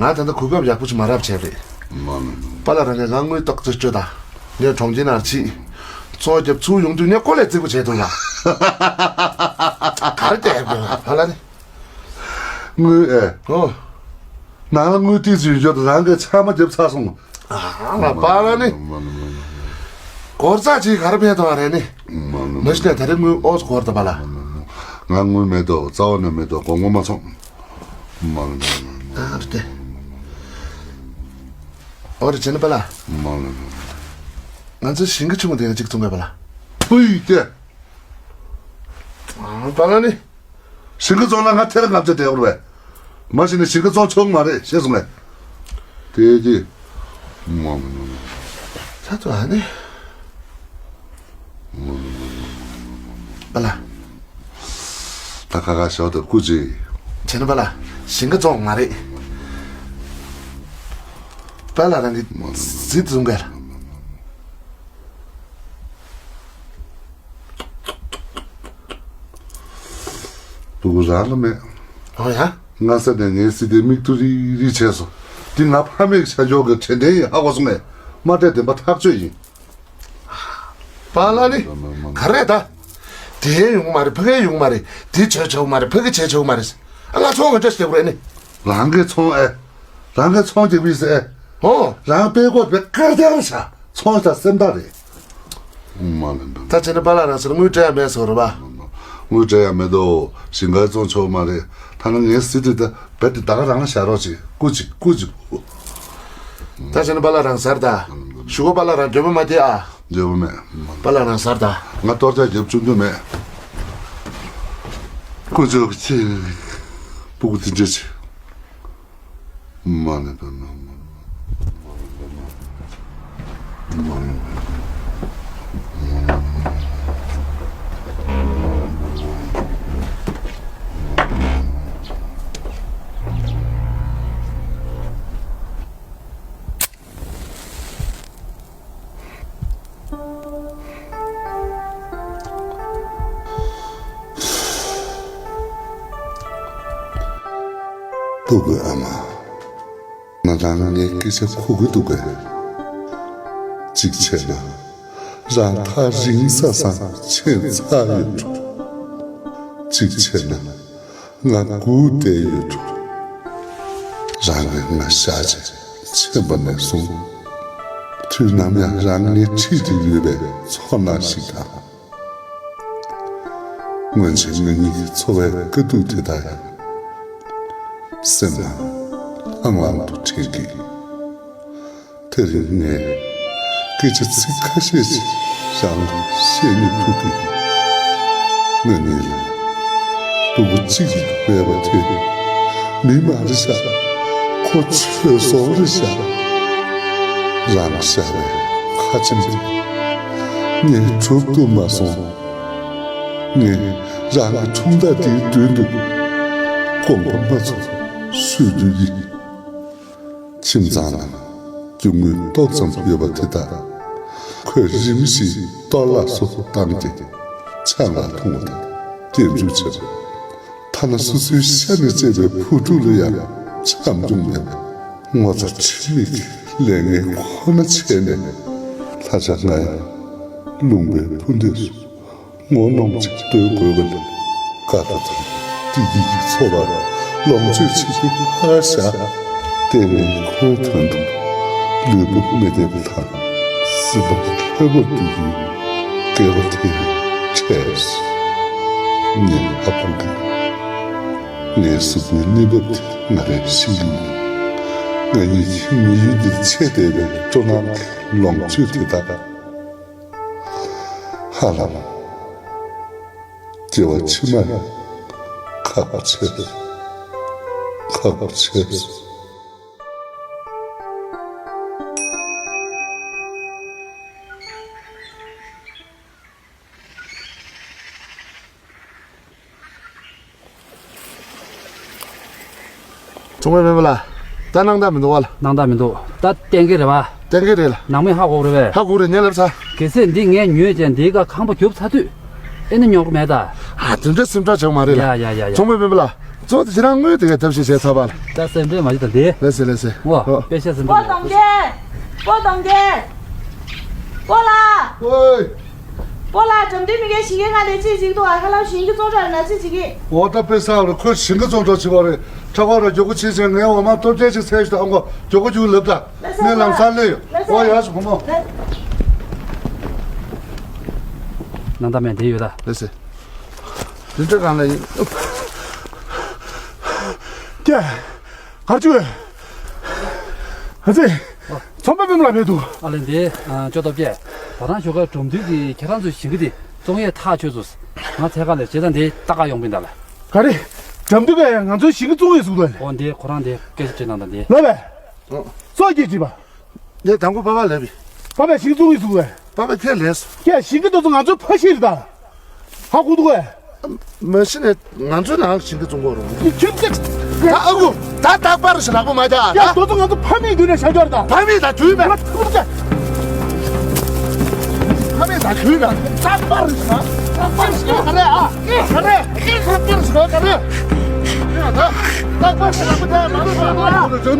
ང་ད་ལྟ་གོ་སྐབས་ཡག་པོ་ཞིག་མ་རག་བྱས་རེད། མ་ནི། པཱ་ལགས་རང་གིས་ང་དངུལ་ཏོག་ཙམ་སྤྲོད་དང་། ངས་གྲོང་ཁྱེར་ནང་ཕྱིན། ཚོང་རྒྱབ་ཚུར་ཡོང་དུས་ངས་ཀོ་ལས་རྫིག་པོ་བྱས་འདུག་ཡ། ག་རེ་བལྟས་ཡོད་པ་ལ་ནི། དངུལ་ཨེ། ཨོ། ནང་ལ་དངུལ་ཏིག་ཙམ་ཡོད་ཀྱོག་ད་རང་གིས་ཆག་མ་རྒྱབ་ཚར་སོང་། ཨ་ལ་པཱ་ལགས་ནི། མ་ནི་མ་ནི་མ་ནི། སྒོར་རྩ་གཅིག་ག་རེ་ཕན་ཐོགས་རེད་ནི། མ་ནི་མ་ནི། མ་གཞི་ནས་ད་རེས་དངུལ་ཨོ་ཙི་སྒོར་ད་པཱ་ལགས། མ་ནི་མ་ནི། ང་དངུལ་མེད་དོ་རྩ་བ་ནས་མེད་དོ་སྒོར་མོ་མ་ཚོང་། མ་ནི་མ་ནི་མ་ནི། ཨ་རེད་དེ། ཨོ་རེད་བྱས་ན་པཱ་ལགས། མ་ནི་མ་ནི། ང་ཚོའི་ཞིང་ཁ་ཆུང་ངུ་དེ་ཡང་གཅིག་བཙོང་གས་པཱ་ལགས། ཕུའི་ཏེ། ཨ་པཱ་ལགས་ནི། ཞིང་ཁ་བཙོང་ན་ང་ཐེར་ལྔ་བརྒྱ་སྟེར་དགོས་རེད་པས། མ་གཞི་ནས་ཞིང་ཁ་བཙོང་ཆོག་གི་མ་རེད་ཤེས་སོང་ངས། དེ་ཀྱི། མ་མ་མ་མ། ད་ཚོ་ཨ་ནི། མ་མ་མ་མ། པཱ་ལགས། ད་ཁ་ཁ་ཞོག་ཏུ་སྐུ་མཁྱེན། བྱས་ན་པཱ་ལགས་ཞིང་ཁ་བཙོང་མ་རེད། པཱ་ལགས་རང་གི་མ་མ་མ་ཟིན་བཙོང་གས་ལ། སྤུ་གུ་རང་ལ་མེད། ཨོ་ཡ། སྔ་ས་ནས་ངའི་སྲིད་དེ་མིག་ཏུ་རིག་རིག་བྱས་སོང་། འདི་ང་ཕ་མེས་ཀྱི་ཆ་འཇོག་གི་དྲན་རྟེན་ཡིན་ཧ་གོ་སོང་ངས། མ་སྤྲད་བདེན་པ་ཐག་ཆོད་ཡིན། པཱ་ལགས་ནི། ག་རེ་ད། དེ་ཡོང་མ་རེད་ཕ་གི་ཡོང་མ་རེད། དེ་བྱས་ཆོག་མ་རེད་ཕ་གི་བྱས་ཆོག་མ་རེད། ང་ཚོང་གི་འདྲ་ཞིག་རེད་ནི། རང་གི་ཚོང་ཨེ། རང་གི་ཚོང་རྒྱག་པའི་ཟེ་ཨེ། ཨོ། རང་དཔེ་ཀོ་བེ་དཀར་དཀར་བྱ། ཚོང་ད་སེམས་ཐག་རེད། མ་ལན་པ། ད་བྱས་ན་པཱ་ལགས་རང་ཟེར་དངུལ་སྤྲད་ཡ་མེད་ཟེར་བ་རེད་པ། དངུལ་སྤྲད་ཡ་མེད་དོ། ཞིང་ཁ་བཙོང་ཆོག་མ་རེད། ཐ་ན་ངའི་སྲིད་དེ་ད་བེད་དེ་ད་ག་རང་བཞག་རོགས་བྱེད་སྐུ་མཁྱེན་སྐུ་མཁྱེན། ད་བྱས་ན་པཱ་ལགས་རང་ཟེར་ད། ཞུ་གོ་པཱ་ལགས་རང་འགྱོད་པ་མ་སྟེར་ཨ། འགྱོད་པ་མེད། པཱ་ལགས་རང་ཟེར་ད། ང་གཏོར་རྒྱག་རྒྱབ་བཅུག་རྒྱུ་མེད། སྐུ་མཁྱེན་ཆེ། སྤུ་གུ་དེ་འདྲ་ཆེ། མ་ནི་པ་མ་མ། སྤུ་གུ་ཨ་མ། ང་རང་ངའི་སྐད་ཆ་གོ་གི་འདུག་གས། གཅིག་བྱས་ན་རང་ཐག་རིང་ས་སང་ཕྱིན་ཚར་ཡོད་འགྲོ། གཅིག་བྱས་ན་ང་སྒུག་བསྡད་ཡོད་འགྲོ། རང་གིས་ང་ཤ་ཆེ་ཆེན་པ་ནས་བཟུང་། དུས་ནམ་ཡང་རང་ངའི་འཁྲིས་དུ་ཡོད་པའི་ཚོར་སྣང་ཞིག་དང་། སྔོན་ཆད་ང་གཉིས་ཀྱི་འཚོ་བའི་དཀའ་སྡུག་དེ་དག་ཡང་སེམས་ནང་ལྷང་ལྷང་དུ་དྲན་གྱིས། དེ་རིང་ངས་སྐད་ཆ་ཚིག་ཁ་ཤས་ཤིག་རང་ལ་བཤད་མི་ཐུབ་ཀྱི། ང་གཉིས་ལ་སྤུ་གུ་གཅིག་ལས་མེད་པ་དེ་མི་མ་རེད་ཤག་ཁོ་ཆོས་སྲོག་རེད་ཤག་རང་བཞག་པའི་ཁ་ཆེམས་དེ་ངས་གྲུབ་ཐུབ་མ་སོང་། ངས་རང་གི་འཁྲུངས་རྟགས་འདིའི་མདུན་དུ་དགོངས་པ་མ་ཚོམས་ཞུ་རྒྱུ་ཡིན། ཁྱིམ་ཚང་ནང་རྒྱུ་དངོས་ཏོག་ཙམ་ཡོད་པ་དེ་དག་ཁོས་རིམ་བཞིན་གཏོར་བརླག་སུ་བཏང་སྟེ་ཆང་ལ་འཐུང་བ་དང་སྐྱེལ་འཛུགས་བྱེད་པ། ཐ་ན་སོ་སོའི་ཤ་ནས་བཅད་པའི་བུ་ཕྲུག་ལ་ཡང་བྱམས་སྐྱོང་མེད་པ། ངོ་ཚ་ཁྲེལ་མེད་ཀྱི་ལས་ངན་ཁོ་ན་བྱས་ནས། ལྷ་ཆགས་ང་ཡང་ལུང་པའི་ཕུ་འདེབས་སུ་ངོ་གནོང་ཅིག་སྟོན་དགོས་པ་ལས། དགའ་སྤྲོ་དང་བདེ་སྐྱིད་ཀྱི་འཚོ་བར་ལོངས་སྤྱོད་བྱེད་རྒྱུ་ཕར་བཞག་དེ་ནས་ཁོའི་དོན་དུ་ལུས་པོ་མི་བདེ་བ་དང་སེམས་པ་ལྷོད་པོར་སྡུད་རྒྱུའི་སྐལ་བ་དེ་ཡང་འཕྲད། ངས་ཧ་གོ་གི། ངའི་གཟུགས་པོའི་གནས་བབ་དེ་ང་རང་ཤེས་ཀྱི་ཡིན། ང་གཉིས་ཀྱིས་མི་ཡུལ་འདིར་ཆེད་བསྡད་པའི་སྤྲོ་སྣང་གི་ལོངས་སྤྱོད་དེ་དག་ཧ་ལམ་སྐྱེ་བ་ཕྱི་མ་ཡང་ཁག་པོ་ཆེ། ཁག་པོ་ཆེ། ཚོང་པ་སྤེན་པ་ལགས། ད་སྣང་དག་མི་འདུག་བ་ལ། སྣང་དག་མི་འདུག་ད་གཏན་འཁེལ་རེད་བ། གཏན་འཁེལ་རེད་ལ། ནང་མི་ཧ་གོ་གི་རེད་པས། ཧ་གོ་རེད། ངས་ལབ་ཚར། གལ་སྲིད་འདི་ངས་ཉོས་བྱས་འདིའི་ཁ་ཁང་པ་རྒྱུག་ཚར་དུས། ཨེ་ནི་རྙོག་དྲ་མེད་ད། ཨ་དེ་འདྲ་སེམས་ཁྲལ་བྱེད་དགོས་མ་རེད་ལ། ཡ་ཡ་ཡ་ཡ། ཚོང་པ་སྤེན་པ་ལགས། གཙོ་བོ་དེ་ཁྱེད་རང་དངུལ་དེ་གའི་ཐབས་ཤེས་བྱས་ཚར་བ་ལ། ད་སེམས་ཁྲལ་མ་བྱེད་ད་འདི། ལགས་སེ་ལགས་སེ། ཨོ། ཨོ། པེ་ཤ་སེམས་པོ་ཁྲལ་དང་མེད། གན། པོ་དང་གན། པོ་ལགས། ཨོའི། པོ་ལགས། དགྲ་འདུལ་མི་འགའ་ཞིག་གིས་ང་ལ་ཅིག་ཅིག་འདུག་ཨ། ཧ་ལམ་ཞིང་གི་བཙོང་གྲབས་ན་ཅིག་ཅིག་གིས། འོ་ད་དཔེ་བསགས་རེད། ཁོས་ཞིང་གི་བཙོང་གྲབས་བྱེད་པ་རེད། ཁྲག་ཁོག་ར་མགྱོགས་པོ་བྱེད་བྱས་ངའི་འོ་མ་སྟོབས་ཆེན་ཅིག་འཚོལ་ཞིག་དང་གོ། མགྱོགས་པོ་རྒྱུགས་ལབ་ད། ངས་ལམ་སང་སླེབས་ཡོང་། ལགས་སེ། འོ་ཡག་སོ་བུ་མོ། ལགས། སྣང་དག་མེད་འདི་ཡོད་ད། ལགས་སེ། འདི་འདྲ་གང་ལ་ཡིན། ཀྱེ། གར་བཅུག་ཨ་ཙི། ཚོང་པ་སྤེན་པ་ལགས་མེད་འདུག་ཨ་ལེ་འདི། ཨ། ཅོ་སྟོབས་རྒྱས། ད་རང་ཞོགས་ཀས་དགྲ་འདུལ་གྱིས་ཁྱེད་རང་ཚོའི་ཞིང་ཁ་འདི་བཙོང་ཡས་ཐག་ཆོད་སོང་། ང་འཚོལ་ག་སླེབས་བྱས་ཙང་འདི་ལྟ་ག་ཡོང་པ་ཡིན་ད་ལ། ག་རེ། དགྲ་འདུལ་པས་ང་ཚོའི་ཞིང་ཁ་བཙོང་ཡས་ཟེར་གི་འདུག་ཨ་ལེ། འོ་འདི་ཁོ་རང་འདི་སྐད་ཆ་དྲིས་གནང་དང་འདི། ལབ་པས། སོ་སྐྱེས་དྲིས་པ། ངས་དང་པོ་པ་ཕ་ལབ་པས། པ་ཕས་ཞིང་བཙོང་ཡས་ཟེར་གི་འདུག་ཨ་ལེ། པ་ཕས་ཁས་ལེན་སོང་། ཀྱེ་ཞིང་ཁ་དེ་ཚོ་ང་ཚོའི་ཕ་ཤུལ་རེད་ད། ཧ་གོ་འདུག་གས། མ་གཞི་ནས་ང་ཚོའི་ནང་ཞིང་ཁ་བཙོང་གི་རེད། ཁྱོད་ཀྱིས། ད་ཨ་ཁུ། ད་རྟག་པར་ཞིག་ལག་པ་མ་རྒྱག་ཨ། ཡ་ད་དེ་ཚོ་ང་ཚོ་ཕ་མེས་བརྒྱུད་ནས་བཞག་རྒྱུ་རེད་ད། ཕ་མེས་དང་རྒྱུད་མེད། ང་ཐུག་ཅག་ཕ་མེས་དང་རྒྱུད་མེད། རྟག་པར་ཞིག་ལ། རྟག་པར་ཞིག་ལ་ག་རེ་ཨ། ག་རེ། རྟག་པར་ཞིག་ལ་ག་རེ། ཡ་ད། རྟག་པར་ཞིག་ལ་ག་རེ།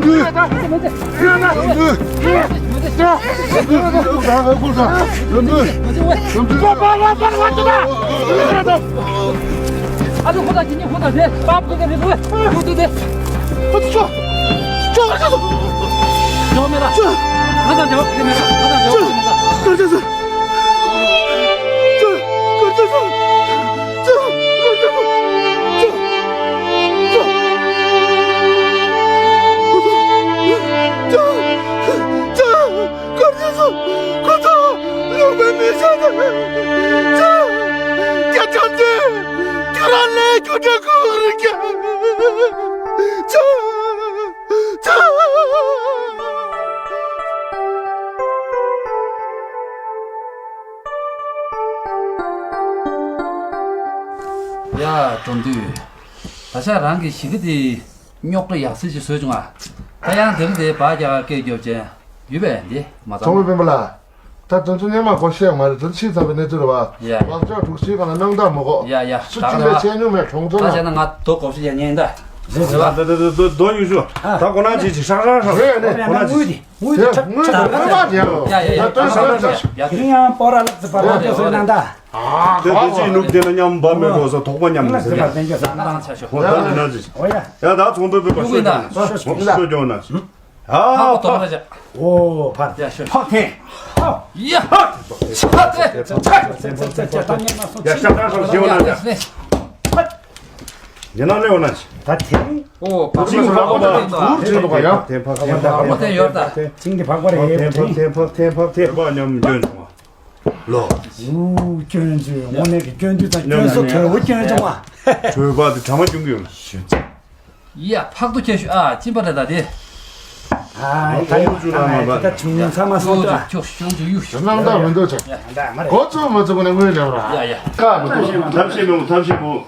ཡ་ད། སྐབས་དེ་ཚོ་ཁོ་ཚོ་ལུང་པའི་མི་ཚང་དང་། ཅག་སྐད་གྲགས་ཏེ་ཁྱོད་རང་ལས་རྒྱུ་འབྲས་ཁུག་རེ་ཀྱང་། ཅག་ཅག་ཨ་འགྲོ་དུས། ད་ཆ་རང་གི་གཞིས་ཀ་དེ་རྙོག་དྲ་ཡག་སེ་ཅིག་བཟོས་བྱུང་ཨ། ད་ཡང་དེ་རིང་དེ་བག་རྒྱག་སྐད་རྒྱོབ་ཅན་ཡོད་པས་འདི་མ་ཚང་། ཚོང་དཔོན་སྤེན་པ་ལགས། ད་དོན་ཚུལ་སྔོན་མ་གོ་ཤེས་མ་རེད། དོན་ཕྱིས་ཙམ་པའི་གནས་ཚུལ་རེད་བ། ཡ་ཡ། བག་ཆགས་དྲུག་ཅུའི་སྒང་ལ་སྣང་དག་མ་གོ། ཡ་ཡ། སུ་ད་ཅི་ག་ལས་བྱས་མྱོང་མེད་གྲོང་ཚོ་ད་ནང་བྱས་ན་ང་དོ་དགོས་ཤེས་ཡ་ཉན་ད། རེད་བ། ད་ད་ད་ད་དོ་ཡུག་ཤུ། ཨ། ད་གོ་ན་ཅི་ཅི་ཧྲག་ཧྲག་ཧྲག། རེད་རེད། གོ་ན་ཅི་ཅི། དངུལ་དེ་དངུལ་དེ་ཁྲག་ཁྲག་ཁྲག་ཁྲག་ཡ་ཡ་ཡ། ད་ད་ད་ཡ་ཡ། དེ་ཡང་སྤོ་ར་ལག་ཙི་པ་ར་ཏོ་སོ་ནང་ད། དེ་དེ་ཅི་ནུབ་དེ་ན་མཉམ་བ་མེད་འགྲོ་ས་དོག་པ་མཉམ་ལག་ཙི་པ་དེ་ཅི་ས་ང་རང་ཆ་ཤོག་ཧོ་ད་ནི་ན་ཅི། ཨོ་ཡ། ཡ་ད་ཚོང་དཔོན་པོ་ཤོད་ཀྱོང་ན་ཤོད་ཀྱོང་ན། ཨ་ཕག་ཏོ་ཕག་ལ་ཅག་ཨོ་ཕག་ཡ་ཤོད། ཕག་འཐེན། ཡ། ཕག་འཐེན། ཡ་ཤ་ཏང་ཤ་ཞེ་བ་ན་ཅག་ཡ་ན་ལེ་བ་ན་ཅག་ད་འཐེན། ཨོ་ཕག་ཅིང་ཕག་པ་ཕག་འཐེན་ཏོ། ཕག་འཐེན་ཡོད་ད། ཅིང་གི་ཕག་པ་རེད། ཕག་འཐེན་ཕག་འཐེན་ཕག་འཐེན་ཕག་འཐེན་ཕག་མཉམ་སྐྱོན་བྱུང་བ། ལོ། ཨུ་སྐྱོན་བྱུང་། དངོས་གནས་ཀྱི་སྐྱོན་དུས་དང་སྐྱོན་སོ་དོད་པོ་སྐྱོན་བྱུང་བ། དོད་པ་དེ་གྲ་མ་སྐྱོན་གྱི་ཡོད་ན། ཡ་ཕག་ཏུ་ཁྱེར་ཤོག་ཨ་ཅིན་པ་རེད་ད་དེ། ཨ་ད་ཡོད་ད་ད་ད་བྱུང་ཚང་མ་སོང་ད། ཁྱོད་ཤོང་ཅིག་གཡུག་ཤོག་སྣང་དག་མི་འདུག་ཅག་ད་མ་རེད། གོ་ཚོད་མ་ཚོད་ནས་དངུལ་ལེན་ར། ཡ་ཡ། ཀ་མི་འདུག་ཐབས་ཤེས་མེད་མོ་ཐབས་ཤེས་མེད་མོ།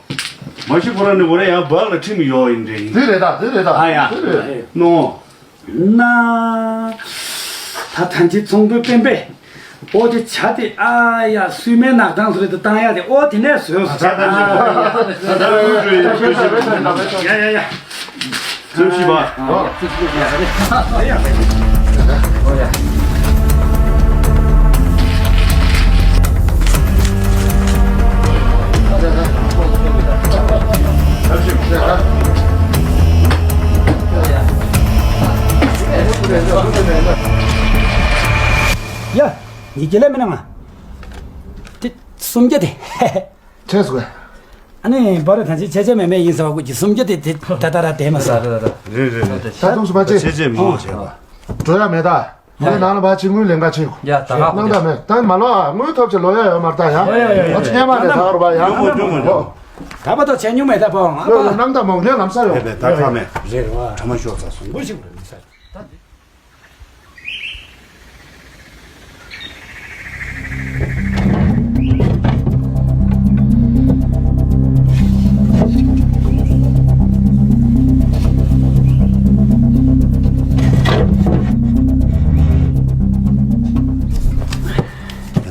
མ་གཞི་ཁོ་རང་ནི་འོ་རེ་ཡང་བག་ལ་ཁྲིམས་ཡོད་ཡིན་འདྲ་ཡིན། དེ་རེད་ད་དེ་རེད་ད། ཨ་ཡ། དེ་རེད། ནོ། ན། ད་ཐང་ཆེན་ཚོང་དཔོན་སྤེན་པས། ཨོ་དེ་བྱ་དེ་ཨ་ཡ་སུས་མའི་ནག་ཐང་སུ་རེད་དུ་བཏང་ཡ་དེ་ཨོ་དེ་ནས་བཟོས་སོ། ཨ་ཡ་ཡ་ཡ། ཚོད་ཤི་བ། ཨོ་ཡ། ཡ། ཉིས་བརྒྱ་ལས་མི་གནང་ང་། དེ་སུམ་བརྒྱ་དེ། ཁྲེས་དགོས། ཨ་ནི་བར་ཐང་ཆེན་ཆེ་ཆེ་མེ་མེ་ཡིན་ཟེར་བ་ཀུ་ཅི་སུམ་བརྒྱ་དེ་དེ་ད་ད་ར་དེ་མ་ཟ། རེད་རེད་རེད། ད་དུང་སུ་མ་ཆེ་ཆེ་ཆེ་མང་ཆེ་བ། འགྲོ་ཡ་མེད་ད། ངས་ནང་ལ་བ་ཅིག་དངུལ་ལེན་ག་ཕྱིན། ཡ་ད་ག་སྣང་དག་མེད་ད་མ་ལོ་ཨ་དངུལ་ཐོབ་ཆེ་ལོ་ཡ་ཡོད་མ་རེད་ད་ཡ། ཡ་ཡ་ཡ། ཨ་ཅི་ཉན་མ་རེད་ད་ག་རུ་བ་ཡ། ཡོང་མ་ཡོང་མ་ཡོང་། ད་བ་ཏོ་ཆེ་ཉུང་མེད་ད་པོ་ང་ཡོད་པ། ཡོད་སྣང་དག་མང་ཉོས་ལམ་ས་ཡོད། རེད་རེད་བ། རེད་རེད་བ། གྲ་མ་ཤོར་ཚ་སོང་དགོས་ཤིག་རེད་ས།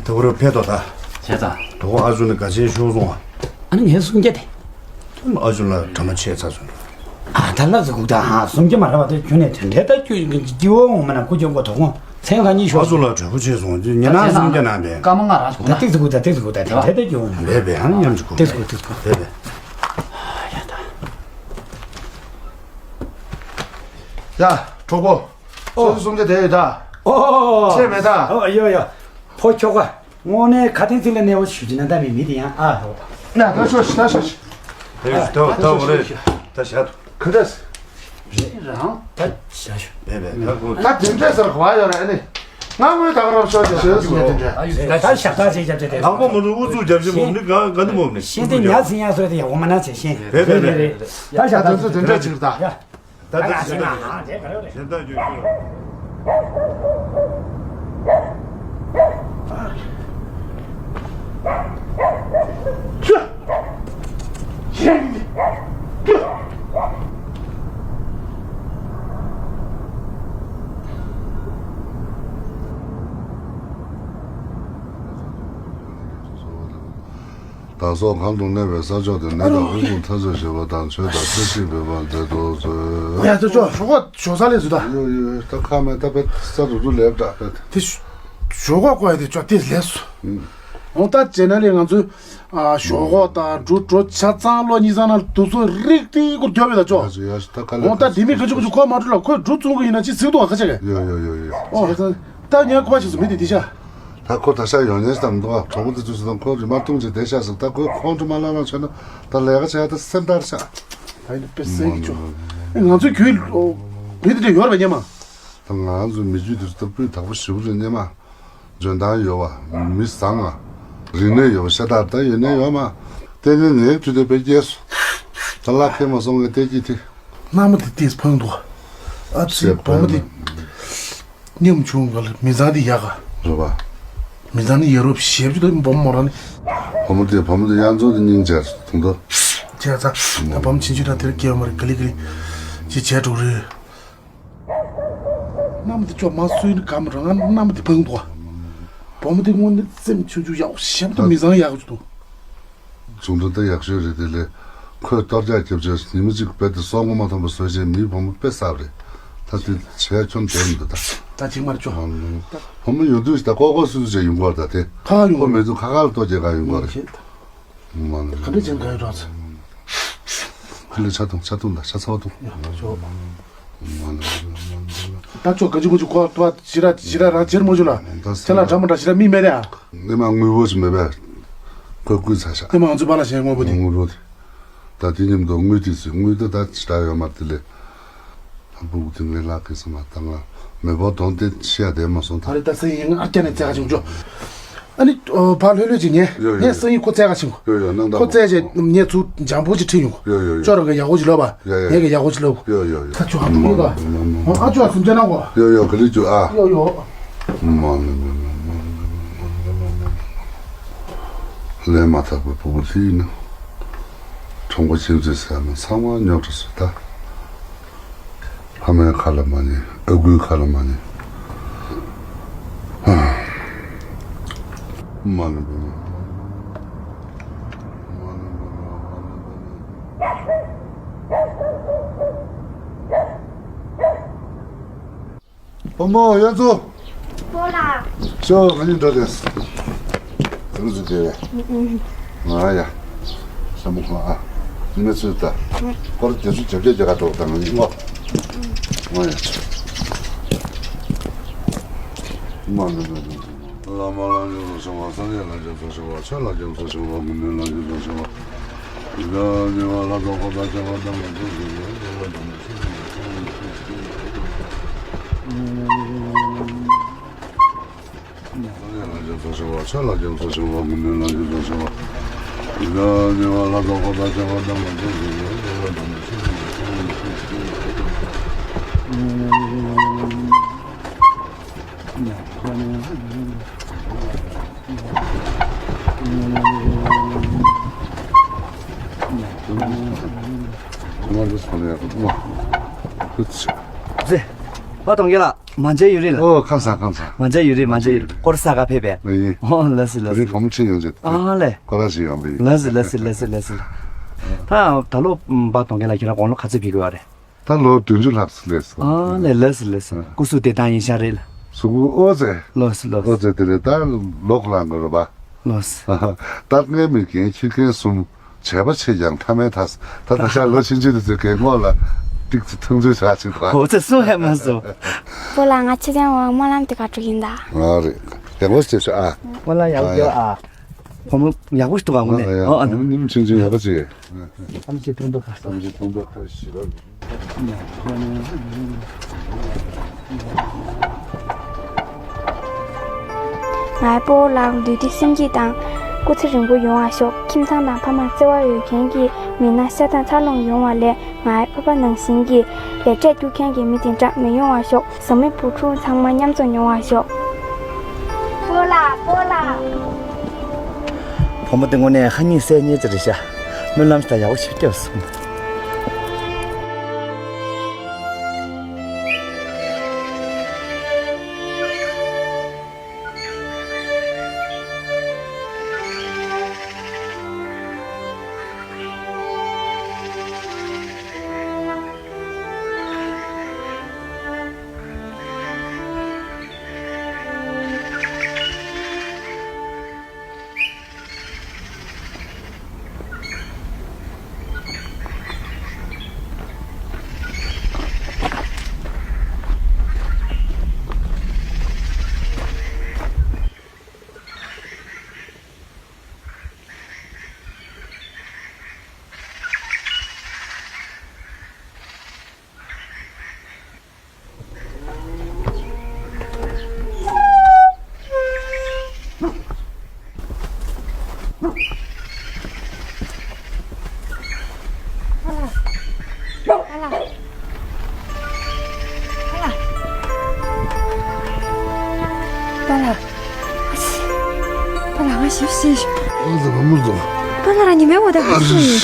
ད་བར་ཕེ་ཏོ་ད། བྱས་ཙང་། དོ་ཨ་ཟུ་ནི་ག་ཆེན་ཤོར་སོང་ཨ། ཨ་ནི་ངས་སུམ་བརྒྱ་དེ། ཨ་ཅོ་ལ་གྲ་མ་ཆད་ཚར་སོང་། ཨ་ད་ལ་ཟི་གུག་ད་ཧ་སུམ་བརྒྱ་མ་ར་བ་དེ་ཁྱོད་ནས་དེ་འདྲའི་ད་ཁྱོད་ཀྱི་སྐྱིད་པོ་འོང་མ་ན་ཁུ་སྐྱོན་གོ་དོ་ཁོང་མཚན་ག་གཉིས་ཤོག་ཨ་ཅོ་ལ་གྲོད་པོ་ཆད་སོང་ཉི་ན་སུམ་བརྒྱ་ན་བས། སྐར་མ་ལྔ་རག་སོང་ད། ཏིག་ཟི་གུག་ད་ཏིག་ཟི་གུག་ད་དེ་འདྲའི་ད་ཁྱོད་འོང་བས་ཨ་ནི་ཉམས་ཅིག་གོ་ཏིག་ཟི་གུག་ཏིག་ཟི་གུག་བས་བས། ཡ་གྲོགས་པོ། ཨོ། སོ་སོ་སུམ་བརྒྱ་དེ་ཡོད་ད། ཨོ། ཆད་མེད་ད། ཨོ་ཡོ་ཡོ། ཕོ་ཁྱོ་ག་དངོས་གནས་ཁ་དན་ཚིག་ལ་གནས་པོ་ཞུ་རྒྱུ་ན་ད་མི་མི་དེ་ཡང་ཨ་ཧོ། ན་ད་ཤོ་ཤི་ད་ཤོ་ཤི། ད་ད་ད་འོ་རེད་ད་ཤ་ད། ག་འདྲ། རེད་རང་ད་ཤ་ཤོ། བས་བས་ད་གོ། ད་དེ་འདྲ་ཟེར་གོ་ཡོད་རེད་ཨ་ནི། ང་དངུལ་ད་ག་རང་ཤོ་ཤི་ཤོ་ཤི་ངས་དེ་འདྲ། ད་ཤ་ད་ཤེས་རྒྱབ་དེ་དེ། ལག་པ་མ་འདུག་ཨུ་ཚུགས་རྒྱབ་ཤི་མོ་ནི་ག་ག་འདི་མོ་ནི། ཤེས་དེ་ཉ་ཚི་ཡ་སོ་དེ་ཡ་འོ་མ་ན་ཆེ་ཤེས། བས་བས་བས། ད་ཤ་ད་དེ་ཚོ་དེ་འདྲ་ཅིག་ད། ད་ལྟ་ཞེ་ན་ཧང་དེ་ག་རེ་རེད། ཞེ་ད་རྒྱུ་རྒྱུ། བདག་སོགས་གང་དུ་གནས་པའི་ས་ཕྱོགས་དེར་ནད་དང་དབུལ་ཕོངས་ཐར་ཚུལ་ཞེས་པ་དང་ཆོས་དང་བཀྲ་ཤིས་པའི་བར་མཛད་དུ་གསོལ། ཡ་ད་ཅོ་ཞོགས་ཀ་ཞོགས་ས་ལས་ཟུར་ད། ཡོ་ཡོ་ད་ཁ་མེད་ད་པད་ས་རུ་རུ་ལེབ་ད་པད། དེ་ཞོགས་ཀ་བསྐོར་ཡ་དེ་ཅོ་དེ་ལས་སུ། འོང་ད་ཇེ་ན་ལས་ང་ཚོའི་ཞོགས་ཀ་དང་འབྲུ་གྲོ་ཆ་ཚང་ལོ་གཉིས་ཚང་ན་དུ་སོ་རིག་དེ་གུར་རྒྱོབ་ཡོད་ད་ཅོ། ཡ་ཞུ་ད་ཁ་ལས། འོང་ད་དེ་མི་ག་ཅུ་ག་ཅུ་ཁོ་མ་འགྲོ་ལ་ཁོས་འབྲུ་བཙོང་གི་ཡིན་ན་ཅི་ཟིག་འདུག་ཨ་ཁ་ཆེ་གི། ཡོ་ཡོ་ཡོ་ཡོ། འོང་ད་ངས་ཁོ་པ་ཆེ་སུ་མི་དེ་དེ་ཤ། ད་ཁོ་ད་ཤ་ཡོང་ཉེན་ཞིག་དང་མི་འདུག་ཨ། གྲོགས་པོ་དེ་ཚོས་དང་ཁོ་རི་མ་བཏུང་བྱས་བསྡད་ཤག་ཟེར། ད་ཁོས་ཁོང་ཁྲོ་མ་ལངས་ན་བྱས་ན་ད་ལས་ཀ་བྱས་ད་སེམས་ཐག་ཤག་ད་ཡིན་པེ་སེ་གི་ཆོ། ང་ཚོའི་རྒྱུད་མི་དེ་འདྲ་ཡོད་རེད་པ་སྙེ་མ། ད་ང་ཚོའི་མི་རྒྱུད་དེ་ཚོ་ད་སྤུས་དག་པོ་ཞེ་པོ་རེད་སྙེ་མ། འཇོན་ཐང་ཡོད་པ། མི་བཟང་ང་། རིག་གནས་ཡོད་པ་ཤ་སྟག་ད་ཡོད་ནའི་ཡོད་མ། ལྟས་ངན་ངའི་དུས་དེ་དཔེ་རྒྱས་སོ། ད་ལ་ཁེ་མ་སོང་ངས་ལྟས་ཀྱི་དེ། མནའ་མ་དེ་ཏིས་ཕངས་འདུག་ཨ་ཙི་བུ་མོ་དེ། སྙོམ་ཆུང་ག་ལ་མི་ཚང་དེ་ཡག་ག་རེད་པ། མི་ཚང་ནི་ཡ་རོབ་ཞེབ་ཅུ་དང་བུ་མོ་རང་ནི། བུ་མོ་དེ་བུ་མོ་དེ་ཡང་ཚོ་དེ་སྙིང་རྗེ་དུང་དུ། བྱས་ཙང་ད་བུ་མོ་ཆུང་ཆུང་རང་དེར་སྐྱེལ་ཡོད་མ་རེད། ག་ལེ་ག་ལེ་ཅིག་བྱས་འགྲོ་རེད། མནའ་མ་དེ་ཅོག་མ་སུས་ནི་ག་མི་རང་ང་མནའ་མ་དེ་ཕངས་འདུག་བ། བུ་མོ་དེ་དངོས་གནས་སེམས་ཆུང་ཆུང་ཡག་པོ་ཞེ་པོ་མི་བཟང་ཡག་པོ་ཅིག་འདུག། ཆུང་དུས་ད་ཡག་ཤོས་རེད། དེ་ལས་ཁོས་གཏོར་རྒྱག་རྒྱབ་བྱས་ཉི་མ་གཅིག་རྦད་དེ་སྲོག་མགོ་མ་ཐོན་པ་བཟོས་བྱས་མིའི་བུ་མོ་དཔེ་བསགས་པ་རེད། ད་དེ་བྱས་ཁྱོན་བསྡད་མི་འདུག་ད། ད་ཅིག་མར་ཅོག། བུ་མོ་ཡོང་དུས་ད་ཀོ་ཀོ་སུ་སུ་བྱས་ཡོང་གི་རེད། ད་དེ་ཁ་ཁ་ཡོང་ཁོ་མེད་དུས་ཁ་ཁ་ལ་གཏོར་རྒྱག་ག་ཡོང་གི་རེད། ཁྱེད། མ་ལ་ག་འདྲ་བྱས་ནས་ག་ཡོད་རོགས་ཚེ། ཁ་ལས་ཆ་ཐུང་ཆ་ཐུང་ད་ཆ་ཚ་བ་ཐུང་། ཡ་ཆོག། མ་ལ་ད་ཆོག་ག་ཅི་གུ་ཅི་གོ་ཏོ་ཞི་ར་ཞི་ར་རང་ཅེར་མོ་ཞུ་ལ། ད་ཁྱེད་ལ་འདྲ་མ་འདྲ་ཞི་ར་མི་མེད་ལ་ཡ། ནི་མ་དངུལ་བོ་ཞིག་མེད་པས། ཁོས་བསྐུལ་ཚར་ཤག། ནི་མ་ང་ཚོ་པ་ལ་ཞེན་དངོས་པོ་དེ། དངུལ་བོ་དེ། ད་དེ་མཉམ་དུ་དངུལ་དེ་ཚོས་དངུལ་ད་ད་ཅི་འདྲ་ཡོད་མ་རེད་དེ་ལས། སྤུ་གུ་དེ་ངའི་ལག་གི་ས་མ་ད་ང་མེ་འབར་གདོང་དེ་ཤི་ཡ་བསྡད་མ་སོང་ད། ད་རེས་ད་སང་ཉིན་ང་ཨ་ཀྱ་ནས་བཙལ་ག་ཕྱིན་ཆོག། ཨ་ནི་ཕ་ལྷོད་ལྷོད་ཅིག་ངས་ཡོ་ཡོ་ངས་སང་ཉིན་ཁོ་བཙལ་ག་ཕྱིན་གོ། ཡོ་ཡོ་གནང་དང་། ཁོ་བཙལ་རྗེས་ངས་ཚུར་འཇམ་པོ་ཅིག་ཁྲིད་ཡོང་གོ། ཡོ་ཡོ་ཡོ། ཁྱོད་རང་གི་ཡག་པོ་ཅིག་ལབ་པ། ཡ་ཡ། ངས་གི་ཡག་པོ་ཅིག་ལབ་གོ། ཡོ་ཡོ་ཡོ། ད་ཁྱོད་ཧ་གོ་གི་ག། ཨ་ཁྱོད་ཨ་སུམ་ཅན་ནང་གོ། ཡོ་ཡོ་ག་ལེ་ཁྱོད་ཨ། ཡོ་ཡོ། མ་ལ་ལས་མ་ཐག་པའི་སྤུ་གུ་དེ་ཡིན་ན། གྲོང་པ་ཁྱིམ་མཚེས་ཟེར་ན་ཚང་མ་རྙོག་དྲ་བཟོས་ད། ཕ་མའི་ཁ་ལ་མ་ཉན། ཨ་ཁུའི་ཁ་ལ་མ་ཉན། མ་ལུས་པའི་མ། བུ་མོ་ཡོད་ཚོ། པོ་ལགས། ཤོག་ང་གཉིས་འགྲོ་དེས། ཟུར་ཟུར་བྱས་པས། ང་ཡ། ཤ་མོ་ཁོ་ཨ། གནས་ཚུལ་ལྟ། སྐོར་རྒྱ་ཚུལ་བྱབ་བྱ་རྒྱ་གར་འགྲོ་དང་ང་གཉིས་ངོ་། ང་ཡ། མ་ནུ་ནུ་ནུ། བླ་མ་ལ་འཇམ་སོ་ཞིང་བ། སངས་རྒྱས་ལ་འཇམ་སོ་ཞིང་བ། ཆོས་ལ་འཇམ་སོ་ཞིང་བ། དགེ་འདུན་ལ་འཇམ་སོ་ཞིང་བ། ཡི་དྭགས་ཉེ་བ་ལྷ་ཚོགས་འཁོར་དང་བཅས་པ་རྣམས་ལ་འཇམ་སོ་ཞིང་བ། སངས་རྒྱས་ལ་འཇམ་སོ་ཞིང་བ། ཆོས་ལ་འཇམ་སོ་ཞིང་བ། དགེ་འདུན་ལ་འཇམ་སོ་ཞིང་བ། ཡི་དྭགས་ཉེ་བ་ལྷ་ཚོགས་འཁོར་དང་བཅས་པ་རྣམས་ལ་འཇམ་སོ་ཞིང་བ། སངས་རྒྱས་ལ་འཇམ་སོ་ཞིང་བ། ཟེ། ཨ་གཏོང་རྒྱལ་ལགས། མ་མཇལ་ཡུན་རིང་ལགས། ཨོ་ཁམས་བཟང་ཁམས་བཟང་། མ་མཇལ་ཡུན་རིང་། མ་མཇལ་ཡུན་རིང་། སྐོར་ས་ག་ཕེབས་པས། ཨེ་ཡིན། ཨོ་ལགས་སོ་ལགས་རིང་སོ། བུ་མོ་ཁྲིད་ཡོང་ཅིག། ཨ་ལས། སྐོར་ར་ཞིག་ཡོང་པས། ལགས་སོ་ལགས་སོ་ལགས་སོ་ལགས་སོ། ད་ད་ལོ་པ་གཏོང་རྒྱལ་ལགས་ཁྱེད་རང་དགུང་ལོ་ག་ཚོད་ཕེབས་ཀྱི་ཡོད་རེད། ད་ལོ་བདུན་ཅུ་ལྷག་ཙམ་སླེབས་སོང་། ཨ་ལས་ལགས་སོ་ལགས་སོ། སྐུ་གཟུགས་བདེ་ཐང་ཡིན་ཤག་རེད་ལགས། གཟུགས་པོ་ཨོ་ཙེ། ལགས་སོ་ལགས་སོ། ཨོ་ཙེ་དེ་རེད། ད་ལོ་ཁོ་རང་གི་རེད་པ། ལགས་སོ། ལྟ་ངན་མི་རྒན་ཁྱི་རྒན་གསུམ། བྱས་པ་ཆེ་ཀྱང་ཐ་མའི་མཐའ། ད་ད་ཆ་ལོ་ཆུང་ཆུང་དེ་ཚོའི་གད་ངོ་ལ་ཏིག་ཙི་ཐུང་ཚོའི་ཆ་ཆེ་གོ། ཨོ་ཙེ་གསུང་ཧེ་མ་སོང་། པོ་ལགས་ང་ཕྱི་ཚན་འོག་སྨོན་ལམ་དེ་ག་འགྲོ་ཡིན་ད། ཨ་རེད། ཡག་པོ་བྱེད་ཤོག་ཨ། སྨོན་ལམ་ཡག་པོ་རྒྱོབ་ཨ། བུ་མོ་ཡག་པོ་ཞིག་འདུག་ག་དངོས་གནས། ཨ་ཨ་ཨ། ཨ་ནི་ཉིན་ཆུང་ཆུང་ཡག་པོ་བྱེད། བསམ་ཚུལ་ཐུང་ཐུང་ཁ་བསམ་ཚུལ་ཐུང་ཐུང་ཁ་ཞིག་ར། ངའི་སྤོ་བོ་ལགས་འདུས་ཏེ་སེམས་སྐྱིད་དང་། སྐུ་ཚེ་རིང་པོ་ཡོང་བ་ཤོག། ཁྱིམ་ཚང་དང་ཕ་མར་བརྩེ་བ་ཡོད་མཁན་གྱི་མི་སྣ་ཤ་སྟག་འཚར་ལོངས་ཡོང་བ་ལས། ངའི་ཕ་པ་ནང་བཞིན་གྱི་ལས་འབྲས་སྒྲུབ་མཁན་གྱི་མི་དེ་འདྲ་མི་ཡོང་བ་ཤོག། བཟང་མོའི་བུ་ཕྲུག་ཚང་མ་མཉམ་འཛོམས་ཡོང་བ་ཤོག། སྤོ་ལགས། སྤོ་ལགས། བུ་མོ་དེ་དངོས་གནས་ཧ་ཉིན་སེ་ཉེ་ཅིག་རེད་ཤག། སྨོན་ལམ་ཞིག་དང་ཡག་པོ་ཞིག་སྐྱོབས་སོང་། པ་ལགས། པ་ལགས། ང་ཞིབ་ཞིབ། ཨ་ཙི་བུ་མོ་འདུག། པ་ལགས་རང་ཉི་མའི་འོ་ད་ག་ཚོད་ཡིན།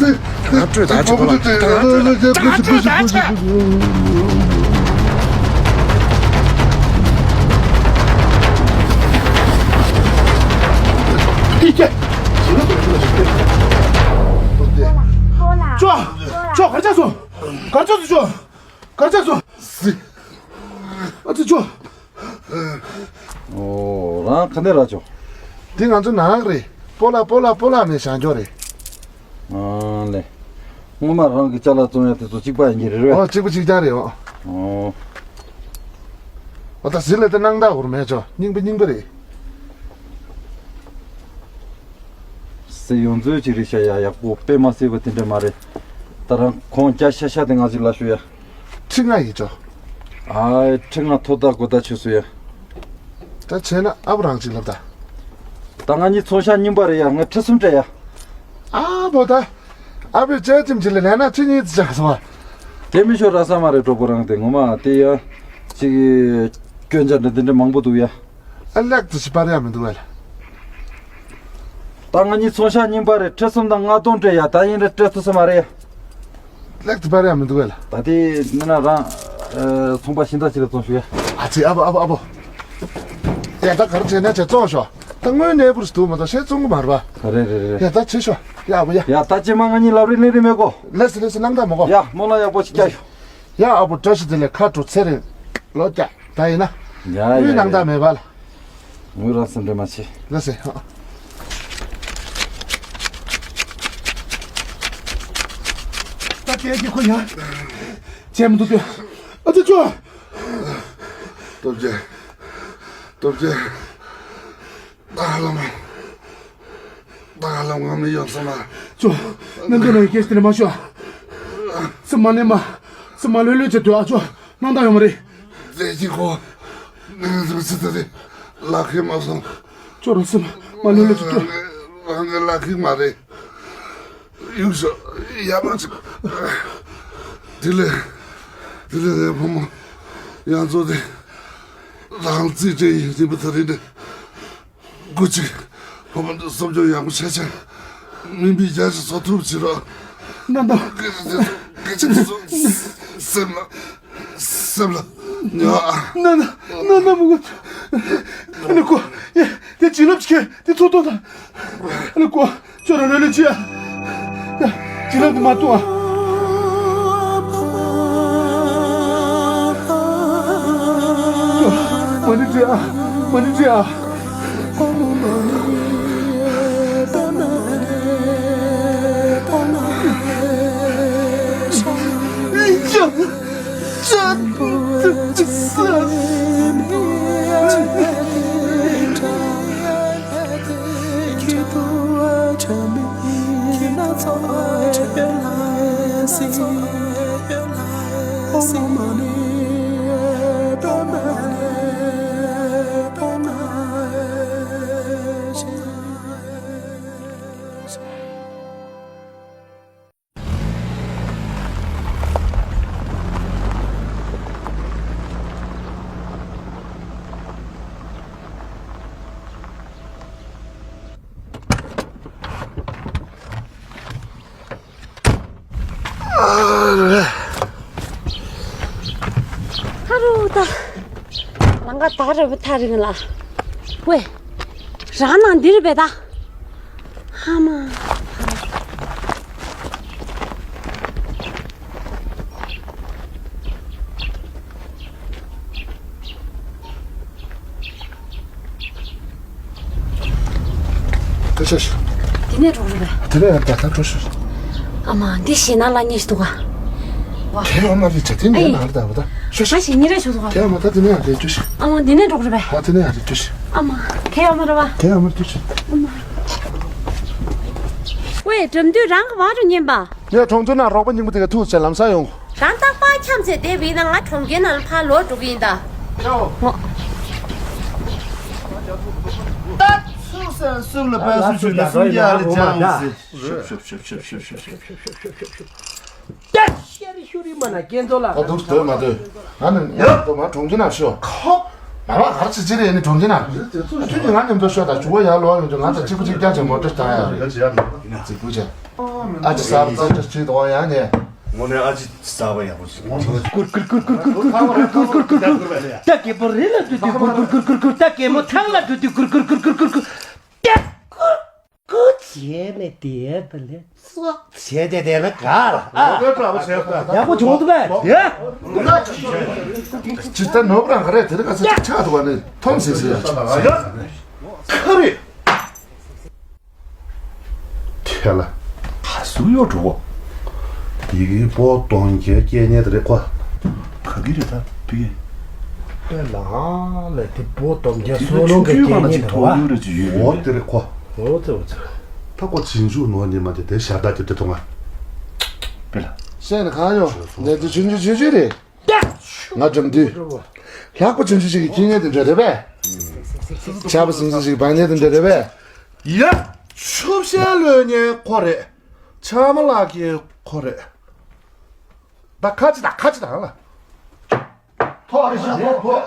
ད་ང་སྤྲོད་ད་ཅི་གོ་ལ། ད་ང་སྤྲོད་ད་ད་ང་སྤྲོད་ད་ཆ། ཅོ། ཅོ། གར་ཆགས་སོང་། གར་ཆགས་སོང་། གར་ཆགས་སོང་། ཨ་ཙི་ཅོ། ཨོ། རང་ག་ནས་ར་ཅོ། འདི་ང་ཚོ་ནང་རེད། སྤོ་ལགས་སྤོ་ལགས་སྤོ་ལགས་ནས་བཞག་འཇོག་རེད། ཨ་ལེ། སྔོན་མ་རང་གི་ཅ་ལག་བཙོང་ཡ་དེ་ཚོ་གཅིག་པ་ཡིན་གྱི་རེད་བས། ཨོ་གཅིག་པ་གཅིག་རྐྱང་རེད། ཨོ། ཨོ། ཨོ་ད་ཟི་ལ་དེ་སྣང་དག་འུར་མེད་ཅོ། རྙིང་པ་རྙིང་པ་རེད། ཟེ་ཡོང་ཚོད་ཅིག་རེད་ཤག་ཡ། ཡག་པོ་དཔེ་མ་སྲིད་པ་དེ་འདྲ་མ་རེད། ད་རང་གོང་རྒྱ་ཤ་ཤ་དེ་ང་ཅིག་ལ་ཞུ་ཡ། ཁྲི་ལྔ་ཡིན་ཅོ། ཨ་ཁྲི་ལྔ་ཐོག་ད་གོ་ད་ཆུ་སུ་ཡ། ད་བྱས་ན་ཨ་བུ་རང་ཅིག་ལབ་ད། ད་ང་གཉིས་ཚོང་ཤག་རྙིང་པ་རེད་ཡ། ང་ཁྲི་གསུམ་སྤྲད་ཡ། ཨ་བོ་ད། ཨ་ཕས་ཅག་ཅིམ་ཅི་ལ་ལས་ན་ཁྱི་གཉིས་ཙི་ཅག་སོང་བ། དེ་མི་ཤོར་ར་ས་མ་རེད། གྲོགས་པོ་རང་དེ་ངོ་མ་དེ་ཡ་ཅིག་སྐྱོན་ཆ་འདྲ་འདི་འདྲ་མང་པོ་འདུག་ཡ། ཨ་ལེགས་ཙི་ཞིག་པར་ཡ་མི་འདུག་བས་ལ། ད་ང་གཉིས་ཚོང་ཤག་རྙིང་པ་རེད། ཁྲི་གསུམ་དང་ལྔ་སྟོང་སྤྲད་ཡ། ད་ཡིན་རེད་སྤྲད་ཐུབ་ས་མ་རེད་ཡ། ལེགས་ཙི་པར་ཡ་མི་འདུག་བས་ལ། ད་དེ་མིན་ན་རང་ཚོང་པ་ཤིན་ཏུ་ཅི་ལ་བཙོང་ཞུ་ཡ། ཨ་ཙི་ཨ་བོ་ཨ་བོ་ཨ་བོ། ཡ་ད་ག་རེ་བྱས་ན་བྱས་བཙོང་ཤོག་ད་དངུལ་གནས་པོ་རེ་འདུག་མ་གཏོགས་ཤེས་བཙོང་གི་མ་རེད་པ། རེད་རེད་རེད། ཡ་ད་བྱེད་ཤོག་ཡ་བོ་ཡ། ཡ་ད་ཅི་མ་ང་གཉིས་ལབ་རེ་ལེ་རེ་མེད་གོ། ལེ་སི་ལེ་སི་སྣང་དག་མ་གོ། ཡ་སྨོན་ལམ་ཡག་པོ་ཞིག་རྒྱག་ཤོག་ཡ་ཨ་བོ་བཀྲ་ཤིས་བདེ་ལེགས། ཁ་དྲོ་ཚེ་རིང་ལོ་བརྒྱ་ད་ཡིན་ན། ཡ་ཡ་དངུལ་ཡ་སྣང་དག་ཡ། མེད་པ་ལ། ངོས་རང་སེམས་ཁྲལ་མ་བྱེད། ལགས་སེ། ད་ལྟའི་གི་ཁོ་ཡ། བྱས་མི་འདུག་ཨ་ཙི་ཅོ། སྟོབས་ཆེ། སྟོབས་ཆེ། ད་ཧ་ལམ། ད་ཧ་ལམ་ང་མི་ཡོང་ས་མ། ཅོ། གནམ་དུ་ན་ཡི་སྐད་ཆ་དེ་འདྲ་མ་ཤོད་ཨ། སེམས་མ་ནས་མ། སེམས་མ་ལྷོད་ལྷོད་བྱེད་དུས་ཨ་ཅོ། སྣང་དག་ཡོང་མ་རེད། ལས་ཀྱི་གོ། ངས་ཟིག་ཚི་ཚི་ལག་ཁེ་མ་སོང་། ཁྱོད་རང་སེམས་མ་ལྷོད་ལྷོད་ཅིག་ཐུག་རང་གི་ལག་ཁེ་མ་རེད། ཡུག་ཤོག་ཡ་མ་ཅིག་དེ་ལས། དེ་ལས་ངའི་བུ་མོ་ཡང་ཚོ་དེ་རང་རྩིས་སྤྲད་ཡིན་རིན་པ་ད་རིན་དེ། སྐུ་མཁྱེན། ཕོ་མོ་འདི་གསོ་སྐྱོང་ཡག་པོ་བྱས་བྱས། མིན་པའི་རྒྱ་ཆེ་བཟོ་ཐུབ་བྱེད་རོགས། ན་ན། སྐད་ཆ་དེ་ཚོ་སྐད་ཆ་དེ་ཚོ་སེམས་ལ་སེམས་ལ་ཉོ་ཨ། ན་ན་ན་ན་མུ་གུ། ཨ་ནི་ཀོ། ཡ་དེ་བྱིན་རླབས་ཀྱི་དེ་ཚོ་ཏོ་ད། ཨ་ནི་ཀོ། ཁྱོད་རང་རེ་ལེ་ཅི་ཡ། ཡ། བྱིན་རླབས་དེ་མ་གཏོང་ཨ། མ་ཎི་བྲི་ཨ། མ་ཎི་བྲི་ཨ། ཧ་རུ་ད། ལང་ཀ་ད་རུ་བུ་ཐ་རིང་ལ། ཝེ། རང་ནང་འདིར་བེ་ད། ཧ་མ། ད་ཆ་ཤི། དེ་ནས་འགྲོ་རེད་པས། དེ་ནས་ད་ད་འགྲོ་ཤི། ཨ་མ་འདི་ཞེ་ན་ལ་ཉེ་ཞིག་འདུག་ག་དེ་ཡང་མ་རེད་ཆ་དེ་ནས་ཨེ། ནང་ལ་ད་བ་ད་ཤོ་ཤོ། ད་ཞེ་ཉེ་རེད་ཞུ་འདུག་ག་དེ་ཡང་མ་ད་དེ་ནས་ཡང་རེད་འགྲོ་ཤི། ཨ་མ་འདི་ནས་འགྲོ་རེད་པས། ད་དེ་ནས་ཡང་རེད་འགྲོ་ཤི། ཨ་མ་དེ་ཡང་མ་རེད་པ། དེ་ཡང་མ་རེད་འགྲོ་ཤི། ཨ་མ། ཝེ་འགྲམ་དུས་རང་གི་བང་རུ་ཉན་པ། ངས་གྲོང་ཚོའི་ནང་རོགས་པ་རྙིང་པ་དེ་ག་ཐུག་བྱས་ལམ་སང་ཡོང་། རང་རྟག་པར་འཁྱམས་བྱས་བསྡད་པ་ཡིན་ན་ང་གྲོང་ཁྱེར་ནང་ལ་ཕར་ལོག་འགྲོ་གི་ཡིན་ད། ཨོ། ད་ཚུགས་སེམས་སུབ་ལ་པས་སུ་ཆུ་ལ་སུམ་རྒྱ་ལ་ཅང་སི། ཤུབ་ཤུབ་ཤུབ་ཤུབ། ད་ཤ་རི་ཤུ་རི་མ་ན་ཀན་ཙོ་ལ། ད་འདུག་སྡོད་མ་སྡོད། ང་ནི་ཡ་དོ་མ་གྲོང་ཁྱེར་ནང་ཤོག་ཁོ། མ་མ་ག་རེ་བྱེད་ཀྱི་རེད་ནི་གྲོང་ཁྱེར་ནང་། ཁྱོད་ཀྱིས་ང་མཉམ་དུ་ཤོག་ད་ཇུ་བ་ཡར་ལོག་ཡོང་དུས་ང་ཚོ་གཅིག་པུ་གཅིག་རྐྱང་བྱས་མོ་ཊ་བཏང་ཡ་རེད། རྫིག་པོ་བྱས། ཨ་ཅེ་ཟ་བ་ཙག་ཙག་བྱེད་དོ་ཡང་ནས། ངོ་ནས་ཨ་ཅེ་ཟ་བ་ཡག་པོ་ཞིག་ཀུར་ཀུར་ཀུར་ཀུར། ད་རྒད་པོ་རི་ལ་འདུག་དུས་ཀུར་ཀུར་ཀུར་ཀུར། ད་རྒན་མོ་ཐང་ལ་འདུག་དུས་ཀུར་ཀུར་ཀུར་ཀུར་ཀུར་ཀུར། ད་ཀུར་ཀུར་བྱས་ནས་དེ་ད་ལས་ཙོག་བྱས་ཏེ་དེ་ལ་ག་ལ་ཨ། ཡག་པོ་བྱུང་འདུག་གས། ཡ། ཇི་ལྟར་ནོར་བུ་རང་ག་རེ་དེ་རིང་ཁ་སང་ཆགས་འདུག་བ་ནི་མཐོང་ཟིན་ཟིན་ཡ། ཁ་རེད། དེ་ལ། ག་ཟུག་ཡོད་འགྲོ་གོ། ཡི་གེ་པོ་སྟོང་རྒྱལ་སྐད་ཉན་དེ་རེད་ཁོ། ག་གི་རེད་ད་བི། པེ་ལ་ལ་དེ་པོ་སྟོང་རྒྱལ་སོ་ལོང་གི་སྐད་ཉན་དེ་བ། འོ་དེ་རེད་ཁོ། འོ་ཙེ་འོ་ཙེ། ད་ཁོ་རྗེས་འཇུག་ནོར་ཉི་མ་དེ་དེ་ཞར་ད་དེ་དེ་ཐོང་ང་། པེ་ལ། ཤེས་ན་གང་ཡོང་ལས་དེ་ཆུང་ཆུང་ཆུང་ཆུང་རེད། ང་འགྲམ་དུས། ལྷག་པ་ཆུང་ཆུང་ཞིག་གི་སྐད་ཉན་དེ་འདྲ་རེད་པས། ཆར་པ་ཟིང་ཟིང་ཞིག་གི་བག་ཉན་དེ་འདྲ་རེད་པས། ཡ། ཆུ་བཤལ་ལོས་ཉན་ཁོ་རེད། ཆགས་མ་ལགས་ཀྱི་ཁོ་རེད། ད་ཁ་ཅིག་དང་ཁ་ཅིག་དང་ལ། ཐོག་རེ་ཞིག་ཐོག་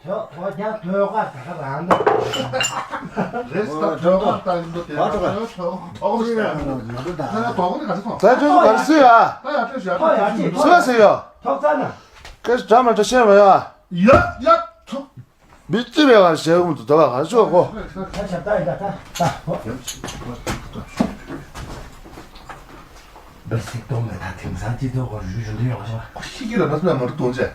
ཐོག་ཐོག་རྒྱ་ཐོག་ཁ་ད་ཁ་རང་ད། རེས་ད་ཐོག་ཁ་ད་འདུག་དེ་ཐོག་ཐོག་ཐོག་ཁ་ཞིག་ད། ད་ཐོག་ཁ་ག་ཚོད་ཐོག་ད་ཡ་ཐོག་ཞིག་ཐོག་ཡ་ཅིག་ཞིག་ཐོག་ཡ་ཅིག་ཞིག་ཟེར་ཡ། ཐོག་ཙ་ན། སྐད་ཆ་འདྲ་མ་འདྲ་བཤད་མ་ཡ། ཡ་ཡ་ཐོག་མི་ཅི་བས་ང་ཞལ་འུ་ཚོ་འདྲ་བ་ག་ཤོག་གོ། ད་ཆ་ད་ཡིན་ད་ད་ད་ཧོ། འབའ་སིག་གཏོང་མེད་ད་དེང་སང་ཅི་ཐོག་གོ་རུ་རུ་འདི་ཡོང་ཤོག་ཤི་གི་ལ་མ་སྨྲ་མ་རུ་གཏོང་བྱས།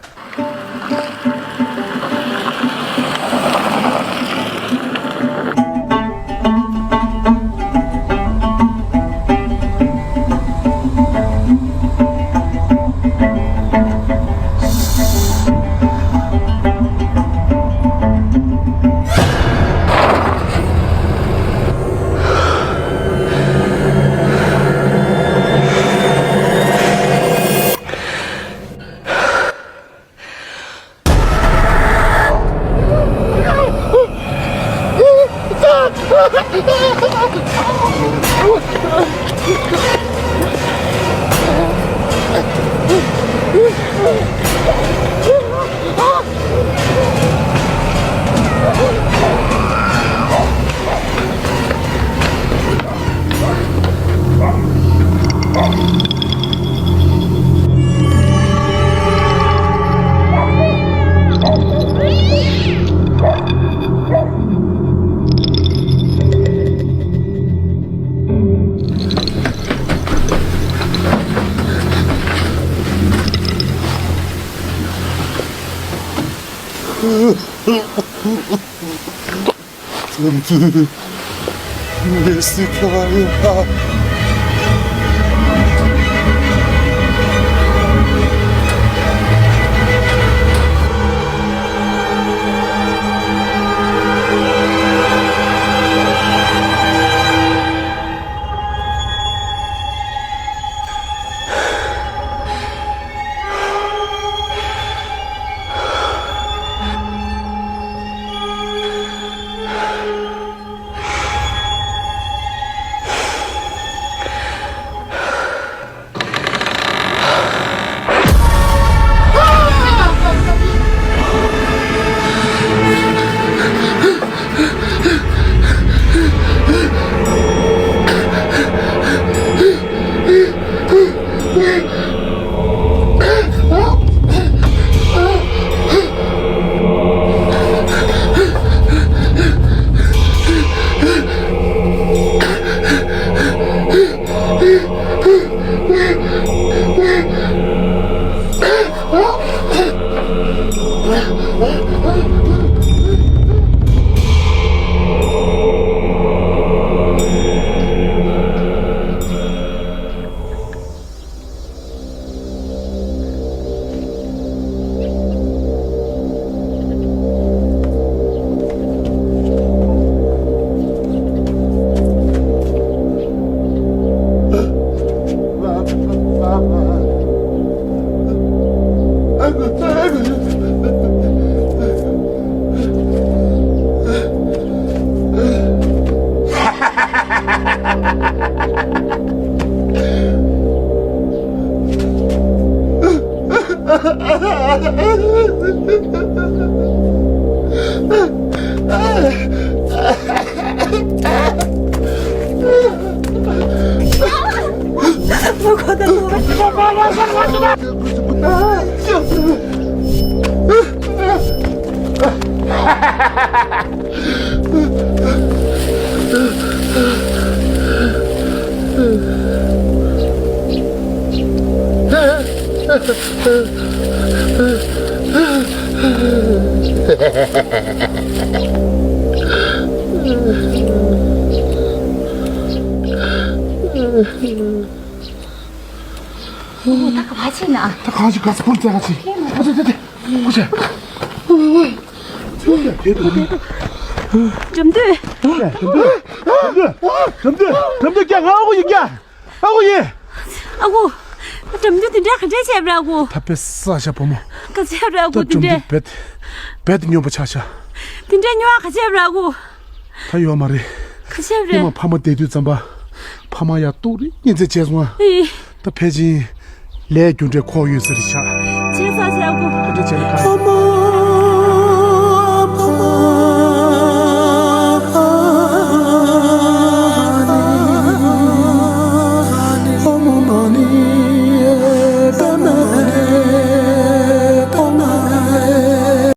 ད་ག་བ་ཕྱིན་ན། ད་གང་ཞིག་ག་ས་ཕུར་བཙལ་ག་ཕྱིན། ཨོ་ཙེ་ཙེ་ཙེ། ཨོ་ཙེ། ཨོ་ཙེ། ཨོ་ཙེ། འགྲམ་དུས། འགྲམ་དུས། འགྲམ་དུས། འགྲམ་དུས། ཀྱ་ང་ཨ་ཁུ་ཡིན་ཀྱ། ཨ་ཁུ་ཡིན། ཨ་ཁུ། འགྲམ་དུས་དེ་འདྲ་ག་འདྲ་བྱས་པ་རེད་ཨ་ཁུ། ད་དཔེ་ས་ཤ་བུ་མོ། ག་བྱས་པ་རེད་ཨ་ཁུ། ད་དེ་འགྲམ་འདྲ་དུས་རྦད་རྦད་དེ་སྨྱོན་པ་ཆགས་ཤག་དེ་འདྲ་སྨྱོ་བ་ག་བྱས་པ་རེད་ཨ་ཁུ། ད་ཡོད་མ་རེད། ག་བྱས་པ་རེད། ཨ་མ་ཕ་མ་བསྡད་དུས་ཙམ་པ། ཕ་མ་ཡ་ཏོག་རེ་གཉེན་ཚད་བྱས་སོང་ཨ། ཨེ། ད་ཕལ་ཆེར་ལས་རྒྱུ་འབྲས་ཁོག་ཡོད་ས་རེད་ཤག་བྱས་ས་བྱས་གོ། ད་འདྲ་བྱས་ན་ག་རེ།